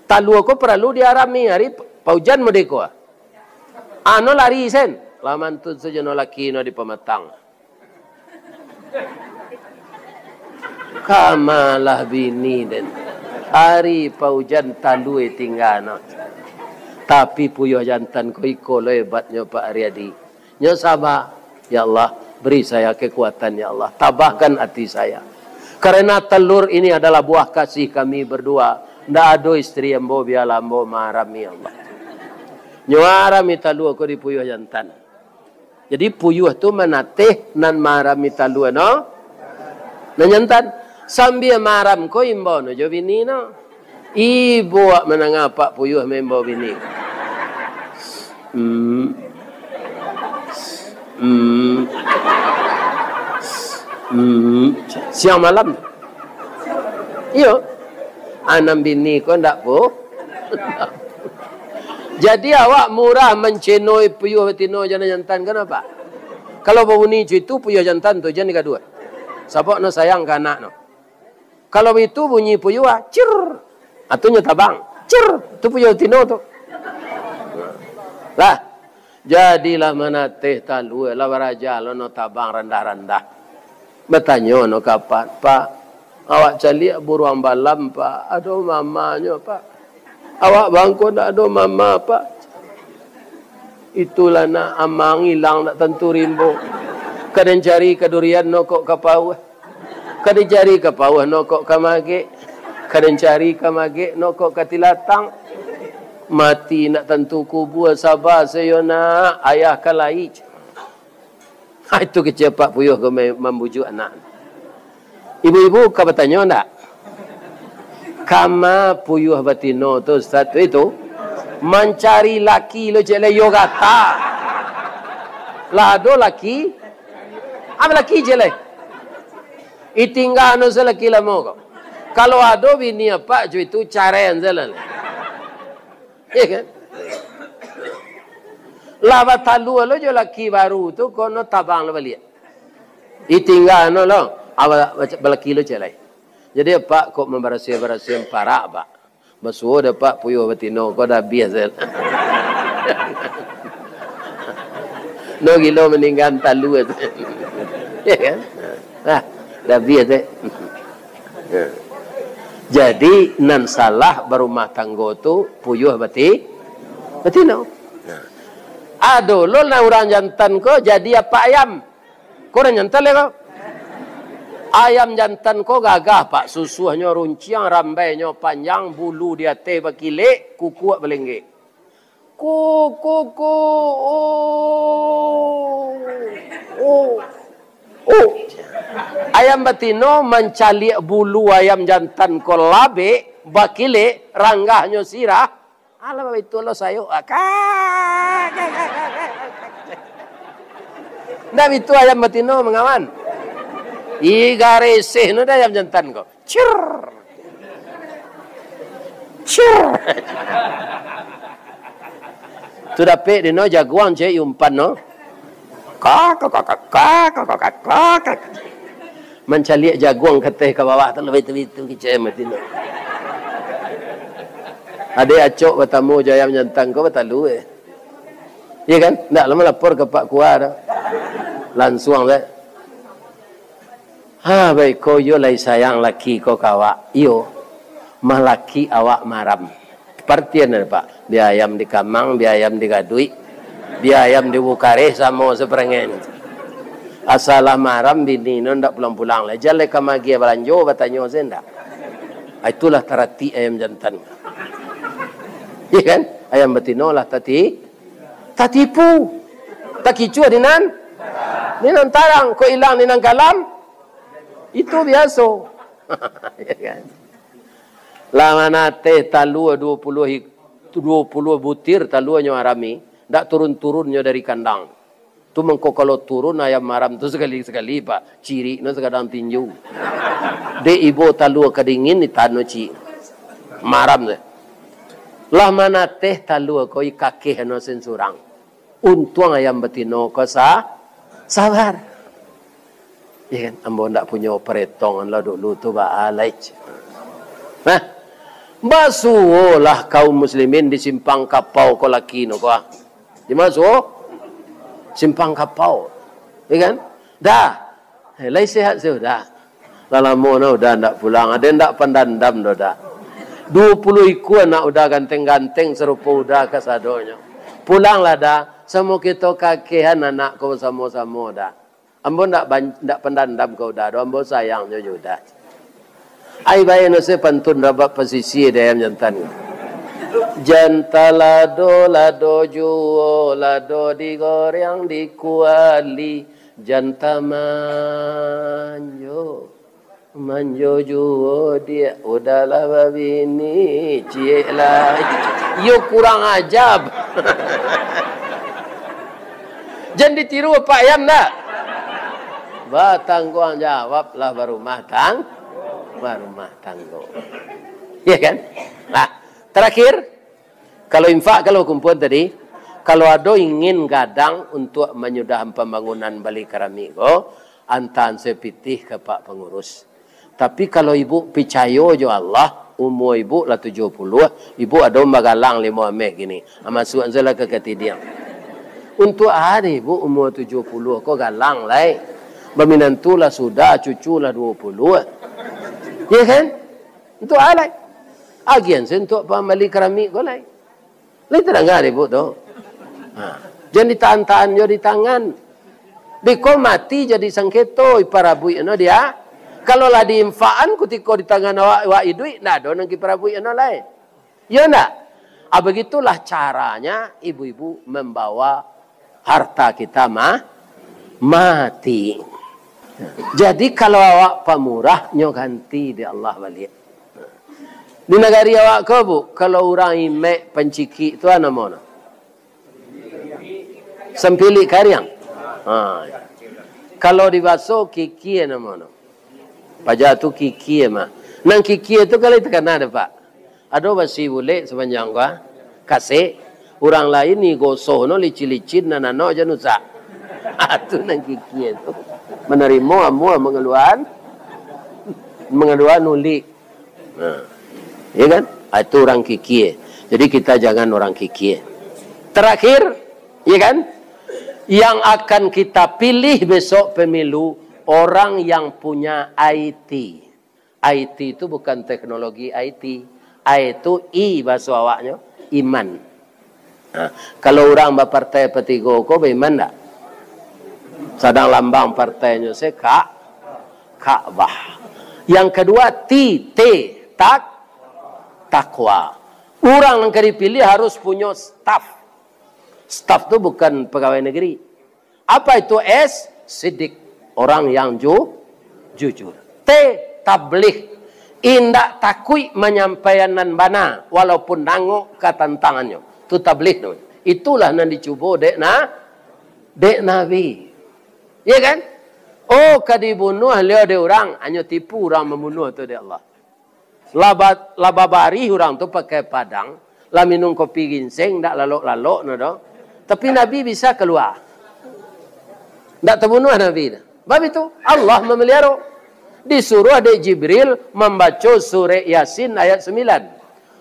Talua ko paralu diarami, ari paujan mode ko. Ano lari sen. Lah mantun sajo no laki no di pamatang. Kamalah bini den. Ari paujan talua tingga no. Tapi puyuah jantan ko iko lo hebatnyo Pak Riyadi. Nyo saba, "Ya Allah, beri saya kekuatan, ya Allah. Tabahkan hati saya. Karena telur ini adalah buah kasih kami berdua. Ndak ado istri ambo, biarlah ambo maarami, ya Allah." Nyo arami talua ko di puyuah jantan. Jadi puyuah tu manateh nan maarami talua no, nan jantan. Sambia maaram ko imbau no jo bini no. Ibo awak manangah apak puyuah maimbau bini. Hmm. Hmm. Hmm. Siang malam. Iyo. Anam bini ko ndak pu-, jadi awak murah mancenoi puyuah batino jo nan jantan, kanapa? Kalau babunyi co itu, puyuah jantan tu jan digaduah. Sabab no sayang ka anak no. Kalau itu bunyi puyuah, cir. Atunyo tabang, cir. Tu puyuah batino tu. Lah, jadilah manateh talua, lah baraja lo no tabang randah-randah. Batanyo no ka apak, "Pak, awak caliak buruang balam, Pak. Ado mamanyo, Pak. Awak bangko ndak ado mama, Pak." Itulah nak amang ilang ndak tantu rimbo. Ka den cari ka durian no kok ka pauah. Ka den cari ka pauah no kok ka magek. Ka den cari ka magek no kok ka tilatang. Mati ndak tantu kubua, saba sajo nak, ayah ka lai. Ha, itu kecek apak puyuah ko ma-, mambujuak anak. Ibu-ibu ka batanyo ndak? Kama puyuah batino tu, Ustaz, tu itu? Mancari laki lo cek lai, yo gata. Lah ado laki? Apo laki cek lai? Itingga no salaki lamo ko. Kalau ado bini apak jo itu, caraian salah. Iya kan? Lah batalua lo jo laki baru tu, kono tabang lo baliak. Itingga no lo, awa balaki lo cek lai. Jadi, apak kok mambarasiah-barasiah parak, Pak? Basuo dek apak puyuah batino, ko dah abiah se. No gilo maninggaan talua tu. Ya kan? Nah, dah abiah se. Jadi, nan salah barumah tanggo tu puyuah bati-, batino. Nah. Ado lo lah urang jantan ko jadi apak ayam. Ko urang jantan lai ko. Ayam jantan ko gagah, Pak. Susuahnyo runciang, rambainyo panjang, bulu di ateh bakilek, kukuak balenggek. Ku, ku, ku, oh, oh, oh. Ayam batino mancaliak bulu ayam jantan ko labek, bakilek, ranggahnyo sirah. Alah, baitu lo sayok. Ah, ka, ka, ka, ka, ka, ka. Ndak bitu ayam batino mangawan. Ih, gareseh no dah ayam jantan ko. Cir. Cir. Tu dapek di no jaguang cek umpan no. Ka, ka, ka, ka, ka. Mancaliak jaguang ka ateh ka bawah tu, lah bitu-bitu kicek mati tu. Adek acok batamu jo ayam jantan ko batalua, eh. Iya kan? Ndak lah malapor ka Pak Kua tu. Lansuang se. Ha, baik ko iyo lai sayang laki ko ka awak. Iyo. Mah laki awak maram. Partian ado, Pak. Bia ayam di kamang, bia ayam di gaduik, bia ayam di bukareh, samo saparangai. Asa lah maram, bini no ndak pulang-pulang lai. Jan lai ka magiah balanjo, batanyo se ndak. Ah, itulah taratik ayam jantan. Iya kan? Ayam batino lah tati-, tatipu. Takicuah di nan, di nan tarang. Kok ilang di nan kalam, itu biaso. Iya kan? Lah manateh talua duo puluah ik-, duo puluah butir taluanyo arami, ndak turun-turunnyo dari kandang. Tu mangko kalau turun ayam maram tu sakali-sakali, Pak, cirik no sagadang tinju. Dek ibo talua kadingin, di tano cirik. Maram tu. Lah manateh talua ko ikakeh no sen surang. Untuang ayam batino ko sa-, sabar. Ya kan? Ambo ndak punyo paretongan lah dulu tu, ba alai. Nah, Basuwolah kaum muslimin di Simpang Kapau ko laki no ko, ah. Di ma suwo? Simpang Kapau. Ya kan? Dah. Eh, lai sehat se Uda? Lah lamo no Uda ndak pulang. Ado ndak pandandam doh, Da? Duo puluah ikua anak Uda ganteng-ganteng sarupo Uda kasadonyo. Pulanglah, Da. Samo kito kakehan anak ko basamo-samo, Da. Ambo ndak ban-, ndak pandandam ka Uda doh, ambo sayangnyo jo Uda. Ai, bae no se pantun rabab pasisia di ayam jantan. Janta lado, lado juo, lado digoreng di kuali. Janta manjo, manjo juo diak, Uda lah babini, ciek lah. Iyo kurang aja. Jan ditiru Pak Yan dak? Batangguang jawablah barumah tang-, barumah tanggo. Ya kan? Nah, terakhir, kalau infak, kalau kumpulan tadi, kalau ado ingin gadang untuak manyudahan pambangunan bali karamik ko, antaan se pitih ka Pak Pangurus. Tapi kalau ibu picayo jo Allah, umua ibu lah tujuah puluah, ibu ado bagalang limo ameh kini. Ah, masuak se lah ka katidiang. Untuak a deh ibu umua tujuah puluah ko galang lai. Baminantu lah sudah, cucu lah duo puluah. Ya kan? Untuak a lai. Agian se untuak pambali karamik ko lai. Lai tadanga dek ibu tu? Ha. Jan ditahan-tahan jo di tangan. Biko mati jadi sangketo, iparabuik ano dia. Kalau lah diinfakan kutiko di tangan awak, awak iduik, ndak ado nan kiparabuik ano lai. Iyo ndak? Ah, begitulah caranya ibu-ibu membawa harta kita ma-, mati. Jadi kalau awak pamurah, nyo ganti dek Allah baliak. Di nagari awak ko, Bu, kalau urang imek pancikik tu, a namo no? Sampilik kariang. Ha. Kalau di baso, kikie namo no? Paja tu kikie mah. Nan kikie tu kalau takana dek Pak. Ado basi bulek sapanjang ko, ah. Kasek. Urang lain ni gosoh no licin-licin, nan nano jan usak. Ah, tu nan kikie tu. Manarimo amuah mangaluan, mangaluan ulik. Nah, ya kan? Ah, itu orang kikie. Jadi kita jangan orang kikie. Terakhir, ya kan? Yang akan kita pilih besok pemilu orang yang punya I T. I T itu bukan teknologi I T. I itu I bahasa awaknyo, iman. Nah, kalau urang bapartai patigo ko baiman ndak? Sadang lambang partainyo se Ka-, Ka'bah. Yang kedua, T, T, tak-, takwa. Urang nan ka dipilih harus punyo staff. Staff tu bukan pegawai negeri. Apa itu S? Sidik. Orang yang ju-, jujur. T, tabligh. Indak takuik manyampaian nan bana, walaupun nangok katantangannyo. Tu tabligh tu. Itulah nan dicubo dek na-, dek Nabi. Ya kan? Oh, ka dibunuah liau dek urang, hanyo tipu urang mambunuah tu dek Allah. Lah ba-, lah babarih urang tu pakai padang, lah minum kopi ginseng, ndak lalok-lalok no doh. Tapi Nabi bisa kalua. Ndak tabunuah Nabi tu. Bab itu, Allah mamaliaro. Disuruah dek Jibril mambaco surek Yasin ayat sambilan.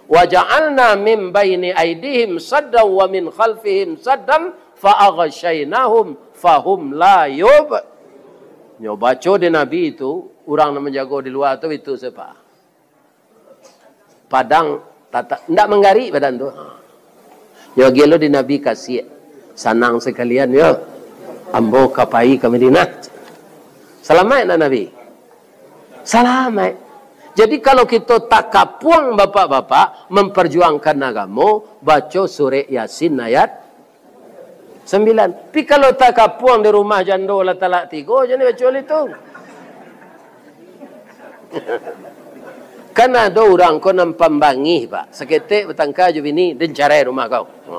"Wa ja'alna min baini aidihim saddan wa min khalfihim saddan fa aghsyainahum fahum la yub." Nyo baco dek Nabi tu, urang nan manjago di lua tu, itu sia? Padang tatak, ndak manggarik badan tu. Ha. Nyo agiah lo di Nabi kasiak. Sanang sakalian yo. Ambo ka pai ka Madinah. Salamaik ndak Nabi? Salamaik. Jadi kalau kito takapuang bapak-bapak mamparjuangkan agamo, baco surek Yasin ayat sambilan. Pi kalau takapuang di rumah jando lah talak tigo, jan dibaco lai tu. Kan ado urang ko nan pambangih, Pak. Saketek batangka jo bini, den carai rumah kau. Ha.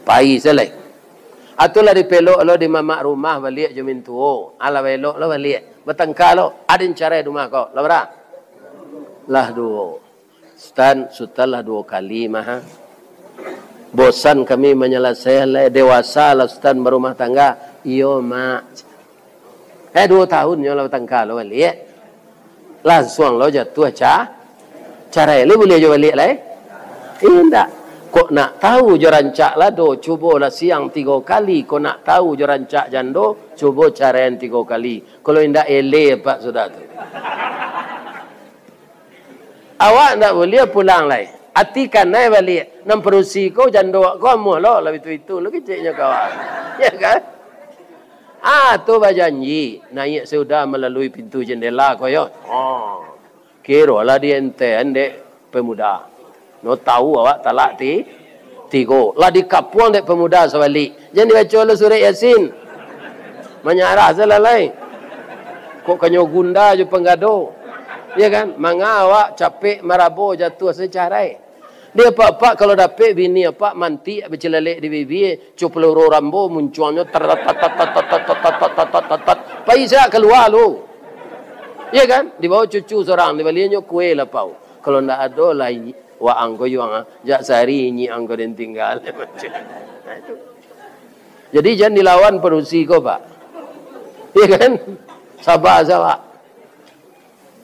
Pai se lai. Atu lah dipelok lo di mamak rumah baliak jo mintuo. Alah elok lo baliak. Batangka lo, a den carai rumah kau. Lah bara? Lah duo. Sutan, Sutan lah duo kali mah, ha. Bosan kami manyalasaian lai, dewasa lah Sutan barumah tangga. Iyo, Mak. Eh, duo tahun nyo lah batangka lo baliak. Lansuang lo jatuah ca-, Carai lai buliah jo baliak lai? Indak. Kok nak tahu jo rancak lado, cubolah siang tigo kali. Kok nak tahu jo rancak jando, cubo caraian tigo kali. Kalau indak, eleh apak sudah tu. Awak ndak buliah pulang lai. Ati kanai baliak. Nan padusi ko jando awak ko amuah lo, lah itu-itu lo keceknyo ka awak. Ya kan? Ah, tu bajanji, naiak sudah malalui pintu jendela ko yo. Oh. Kirolah dientean dek pemuda. No tahu awak talak ti-, tigo. Lah dikapuang dek pemuda sabalik. Jan dibaco lo surek Yasin. Manyarah salah lai. Kok kanyo gunda jo panggado. Ya kan? Manga awak capek marabo jatuah sacarai. Di apak-apak kalau dapek bini apak mantik bacilalek di bibia, co peluru rambo muncuangnyo tar tat tat tat tat tat tat tat tat tat tat tat. Pai siak kalua lu. Ya kan? Dibawa cucu sorang, dibaliannyo kue lapau. Kalau ndak ado lah inyi-, waang ko yuang, ah. Jak sari inyi ang ko den tinggal. Nah, itu. Jadi jan dilawan padusi ko, Pak. Ya kan? Sabar saja, Pak.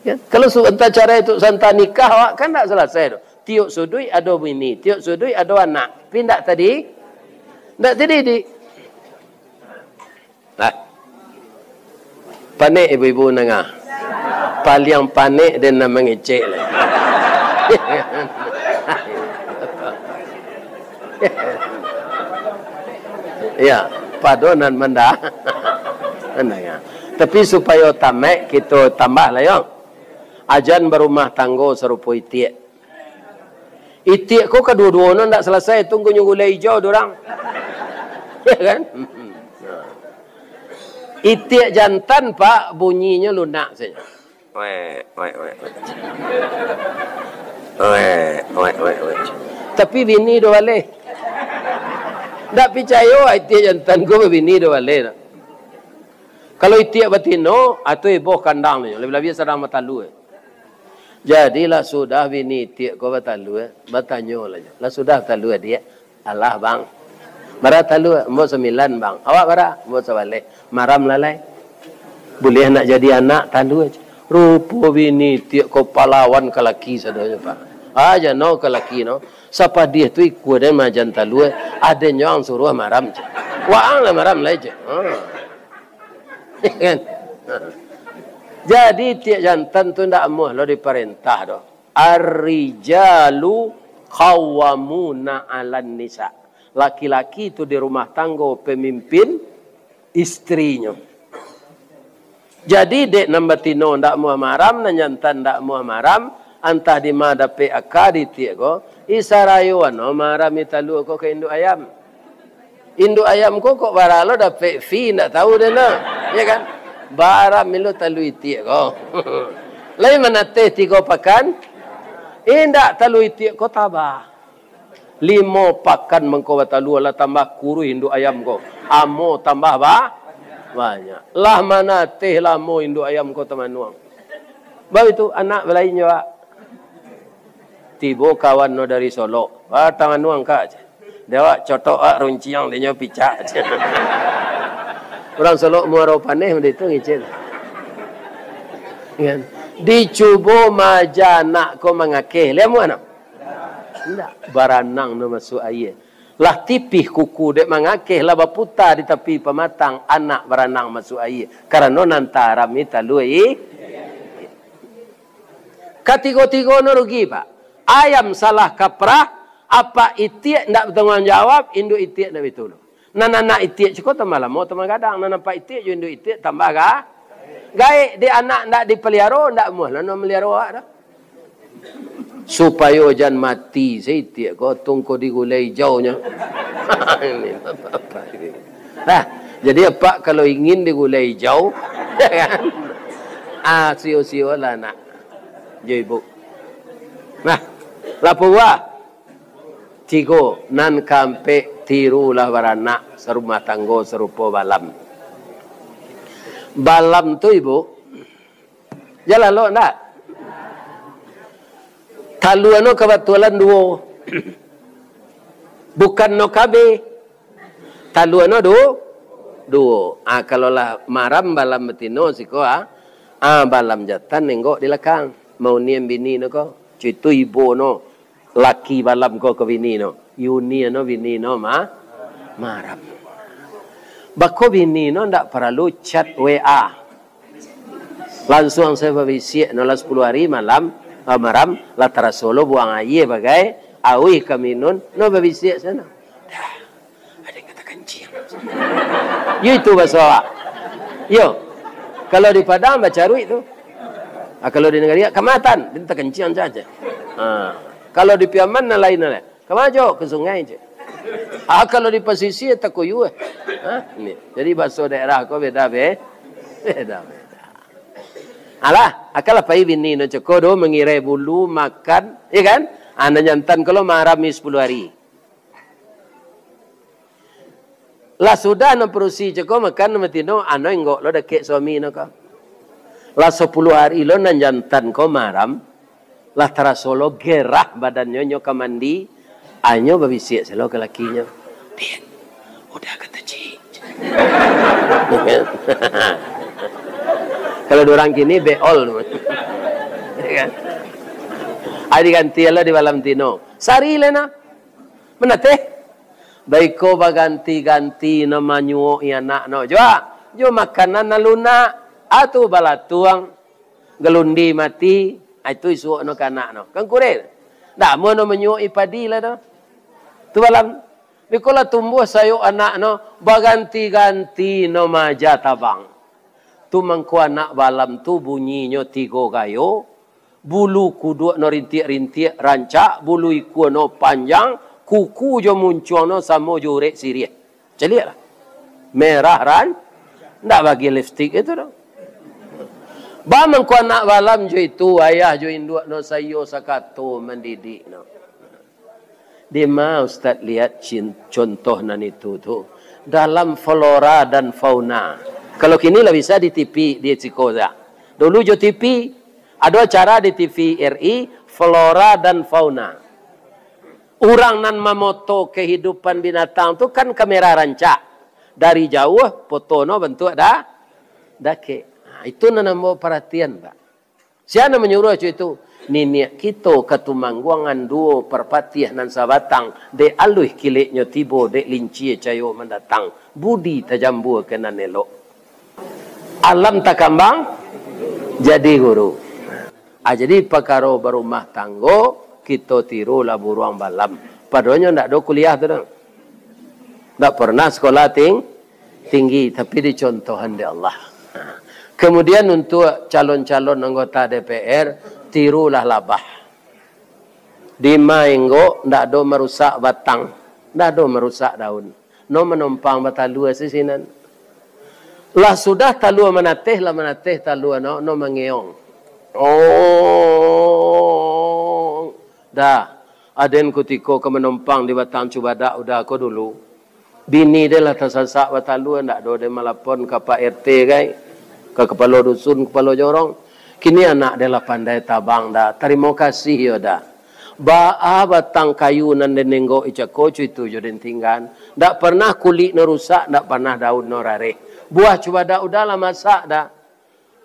Ya, kalau su-, entah cara itu santa nikah, awak kan ndak salasai tu. Tiok suduik ado bini, tiok suduik ado anak. Pindah tadi? Ndak jadi di. Nah. Panek ibu-ibu nangah. Paliang panek den nan mangecek lah. Ya, pado nan manda-, mandanga. Tapi supayo tamek, kito tambah lah yo. Ajan barumah tanggo sarupo itiak. Itiak ko kaduo-duo no ndak salasai, tunggu nyo gulai ijau dorang. Ya kan? Itiak jantan, Pak, bunyinyo lunak sajo. Wek, wek, wek, wek. Wek, wek, wek, wek. Tapi bini do baleh. Ndak picayo, itiak jantan ko babini do baleh. Kalau itiak batino, atau iboh kandang tu, labiah-labiah sadang batalua. Jadi lah sudah bini itiak ko batalua, batanyo lah jo. Lah sudah batalua, Diak? Alah, Bang. Bara talua? Ambo sambilan, Bang. Awak bara? Ambo sabaleh. Maram lah lai. Buliah nak jadi anak, talua. Rupo bini itiak ko palawan ka laki sadonyo, Pak. Ah, jano ka laki no. Sapadiah tu ikua den maajan talua, aden jo ang suruah maram, cek. Waang lah maram lai, cek. Ha. Kan? Jadi, itiak jantan tu ndak amuah lo diparentah doh. Ar-rijalu qawwamuna 'alan nisa. Laki-laki tu di rumah tanggo pemimpin istrinyo. Jadi, dek nan batino ndak amuah maram, nan jantan ndak amuah maram, antah dima dapek aka di itiak ko, isarayo ano marami talua ko ka induk ayam. Induk ayam ko kok bara lo dapek fee, ndak tahu den nah. Ya kan? Bara milo talua itiak ko. Lai manateh tigo pakan? Indak, talua itiak ko tabah. Limo pakan mangko batalua, lah tambah kuruih induk ayam ko. Amo tambah ba-, banyak. Lah manateh lamo induk ayam ko tamanuang. Baitu anak balain jo awak. Tibo kawan no dari Solok. Ah, tamanuang kak. Di awak cotok, ah, runciang, dinyo picak. Urang Solok Muaro Paneh mode tu ngicil. Kan? Dicubo maaja anak ko mangakeh. Lihat muah no? Indak. Baranang no masuak aia. Lah tipih kuku dek mangakeh, lah baputa di tapi pamatang, anak baranang masuak aia. Karano nan taram ni talua i-, katigo-tigo no rugi, Pak. Ayam salah kaprah, apak itiak ndak batangguang jawab, induk itiak ndak baitulun. Nan anak itiak ciko tambah lamo, tambah gadang. Nan apak itiak jo induk itiak tambah ga-, gaek. Dek anak ndak dipaliaro, ndak amuah lah nak maliaro awak doh. Supayo jan mati se itiak ko, tungko digulai ijaunyo. Ini bapak-bapak ini. Nah, jadi apak kalau ingin digulai ijau, ya kan? Ah, sio-siolah nak. Jo ibu. Nah, lapo buah? Tigo, nan kaampek, tirulah baranak, sarumah tanggo sarupo balam. Balam tu, Ibu, jaleh lo ndak? Talua no kabatulan duo. Bukan no kabeh. Talua no du-, duo. Ah, kalau lah maram balam batino siko, ah. Ah, balam jatan nenggok di lakang. Maunian bini no ko. Cuitu ibo no, laki balam ko ka bini no. Yuni no bini no ma-, maram. Bako bini no ndak paralu chat W A. Lansuang sajo babisiak no lah sapuluah ari malam, ah, maram, lah taraso lo buang aia bagai, auih ka minun, no babisiak sajo no. Dah. Ado nan kata kancing. Yo itu baso awak. Yo. Kalau di Padang bacaruik tu. Ah, kalau di nagari kamatan, dia takancing sajo. Ah. Kalau di Piaman nan lain lah. Kama jo? Ka sungai je. Ah, kalau di pasisia takuyu. Ah, ni. Jadi baso daerah ko beda be. Beda, beda. Alah, akalah pai bini no cako do mangirai bulu makan, ya kan? Ah, nan jantan ko lo maram ni sapuluah ari. Lah sudah nan padusi cako makan nan batino, ano inggok lo dakek suami no ko. Lah sapuluah ari lo nan jantan ko maram, lah taraso lo gerah badannyo, nyo ka mandi, anyo babisiak selo ka lakinyo, "Din, udah ka tacik." Kalau di urang kini, beol. Ya kan? Ari ganti lo di malam tino. Sari le nah. Manateh. Baiko baganti-ganti no manyuok-i anak no. Jo, jo makanan nan lunak. Atu balatuang. Galundi mati. Ah, itu isuok no ka anak no. Kan kureh. Ndak amuah no manyuok-i padi lah tu. Tu balam. Biko lah tumbuah sayok anak no. Baganti-ganti no maaja tabang. Tu mangko anak balam tu bunyinyo tigo gayo. Bulu kuduak no rintiak-rintiak rancak, bulu ikua no panjang, kuku jo muncuang no samo jo urek siriah. Caliaklah. Merah ran-, ndak bagi lipstik itu doh. Ba mangko anak balam jo itu, ayah jo induak no saiyo sakato mandidik no. Di ma Ustaz lihat cin-, contoh nan itu tu? Dalam flora dan fauna. Kalau kini lah bisa di T V, di siko sajo. Dulu jo T V, ado acara di T V R I, flora dan fauna. Urang nan mamoto kehidupan binatang tu kan kamera rancak. Dari jauah, foto no bantuak da-, dakek. Nah, itu nan ambo paratian, Pak. Sia nan manyuruah cuy tu? Niniak kito Katumangguangan duo Parpatiah nan sabatang, dek aluih kileknyo tibo, dek lincia cayo mandatang, budi tajambua ka nan elok. Alam takambang jadi guru. Ah, jadi pakaro barumah tanggo, kito tirulah buruang balam. Padonyo ndak ado kuliah tu doh. Ndak pernah sekolah ting-, tinggi, tapi dicontohan dek Allah. Kemudian untuk calon-calon anggota D P R, tirulah labah. Di ma inggok ndak ado marusak batang, ndak ado marusak daun. No manompang batalua sisinan. Lah sudah talua manateh, lah manateh talua no, no mangeong. Oh, dah. Aden kutiko ka manompang di batang cubadak uda ko dulu. Bini den lah tasasak batalua, ndak ado den malapon ka Pak R T gai, ka kapalo dusun, kapalo jorong. Kini anak den lah pandai tabang dah. Tarimo kasih yo dah. Baa batang kayu nan den nenggok icako, cuitu jo den tinggan. Ndak pernah kulik no rusak, ndak pernah daun no rareh. Buah cubadak uda lah masak dah.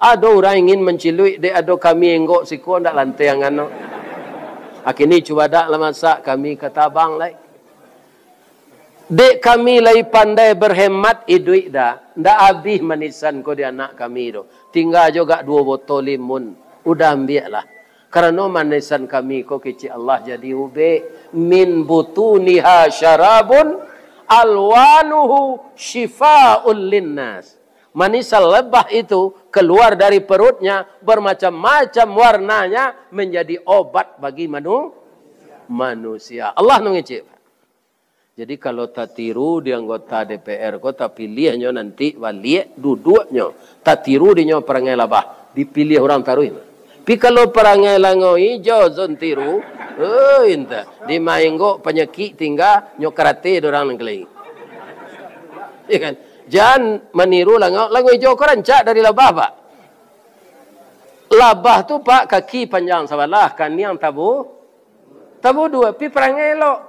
Ado urang ingin manciluik, dek ado kami enggok siko ndak lantiang ano. Akini cubadak lah masak, kami ka tabang lai. Dek kami lai pandai berhemat iduik dah, ndak abih manisan ko di anak kami tu. Tingga jo gak duo botol limun, udah ambiaklah. Karano manisan kami ko kecek Allah jadi ubek. Min butuniha syarabun alwanuhu syifaul linnas. Manisan lebah itu keluar dari perutnya, bermacam-macam warnanya, menjadi obat bagi manu-, manusia. Allah nan mangecek. Jadi, kalau tatiru di anggota D P R ko, tapiliahnyo nanti baliak duduaknyo, tatiru dinyo parangai labah, dipiliah urang taruih. Tapi kalau parangai lango ijo, zon tiru, oi, entah, di ma inggok panyakik tingga, nyo karate di urang nan keliling. Ya kan? Jan maniru lango, lango ijo ko rancak dari labah, Pak. Labah tu, Pak, kaki panjang sabalah, kaniang tabu-, tabu duo, pi parangai elok.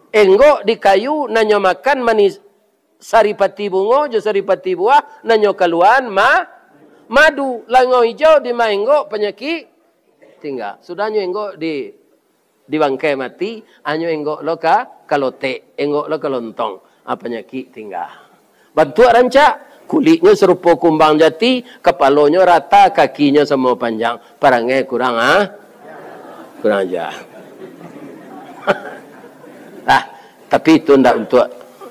Enggok di kayu, nan nyo makan manis, saripati bungo jo saripati buah, nan nyo kaluaan ma-, madu. Lango ijo di ma inggok panyakik tingga. Sudah nyo enggok di, di bangkai mati, anyo enggok lo ka, ka lotek, enggok lo ka lontong. Ah, panyakik tingga. Bantuak rancak, kuliknyo sarupo kumbang jati, kapalonyo rata, kakinyo samo panjang. Parangai kurang, ah? Kurang aja. Ah, tapi itu ndak untuk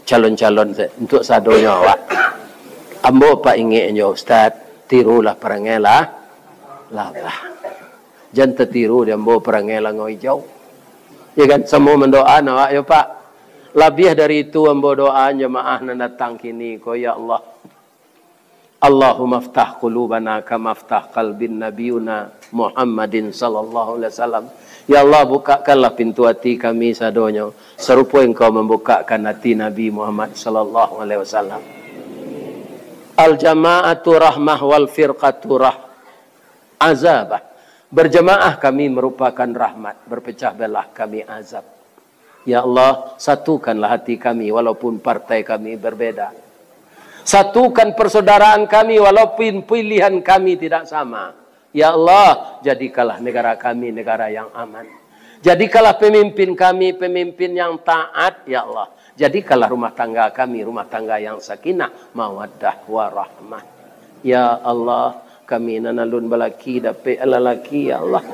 calon-calon, untuk sadonyo awak. Ambo pak ingek nyo, Ustaz, tirulah parangai lah, labah. Jan tatiru di ambo parangai langau ijau. Ya kan? Samo mandoa awak yo, Pak. Labiah dari itu ambo doa jamaah nan datang kini ko, ya Allah. Allahumma aftah qulubana kama aftah qalbin nabiyuna Muhammadin sallallahu alaihi wasallam. Ya Allah, bukakanlah pintu hati kami sadonyo, sarupo Engkau mambukakkan hati Nabi Muhammad sallallahu alaihi wasallam. Al jama'atu rahmah wal firqatu rah-, azabah. Berjamaah kami merupakan rahmat, berpecah belah kami azab. Ya Allah, satukanlah hati kami walaupun partai kami berbeda. Satukan persaudaraan kami walaupun pilihan kami tidak sama. Ya Allah, jadikanlah negara kami negara yang aman. Jadikanlah pemimpin kami pemimpin yang taat, ya Allah. Jadikanlah rumah tangga kami rumah tangga yang sakinah, mawaddah, warahmah. Ya Allah, kami nan alun balaki dapek lalaki, ya Allah.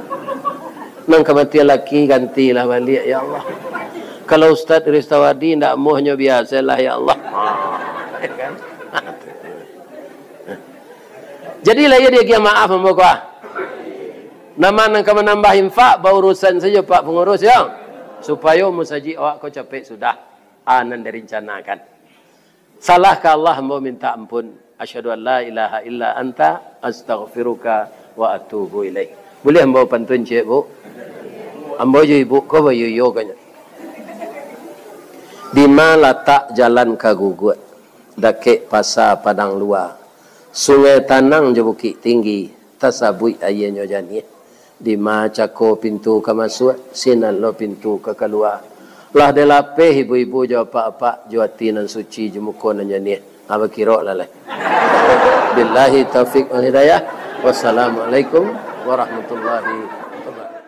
Nan kamatian laki, gantilah baliak, ya Allah. Kalau Ustaz Ristawadi ndak amuahnyo, biasalah, ya Allah. Ya kan? Jadilah iyo diagiah maaf ambo ko ah. Nama nan ka manambah infak, baurusan sajo Pak Pangurus, yo. Supayo musajik awak ko capek sudah. Ah, nan direncanakan. Salah ka Allah, ambo minta ampun. Asyhadu an la ilaha illa anta, astaghfiruka wa atubu ilaik. Buliah ambo pantun ciek, Bu? Ambo jo Ibu ko bayo-iyo kanyo. Dima latak jalan ka Guguak, dakek pasa Padang Lua, Sungai Tanang jo Bukik Tinggi, tasabuik aianyo janiah. Dima cako pintu ka masuak, sinan lo pintu ka kalua. Lah dilapeh ibu-ibu jo apak-apak, jo ati nan suci, jo muko nan janiah. Ha, bakirok lah lai. Billahi taufik wal hidayah. Wassalamualaikum warahmatullahi wabarakatuh.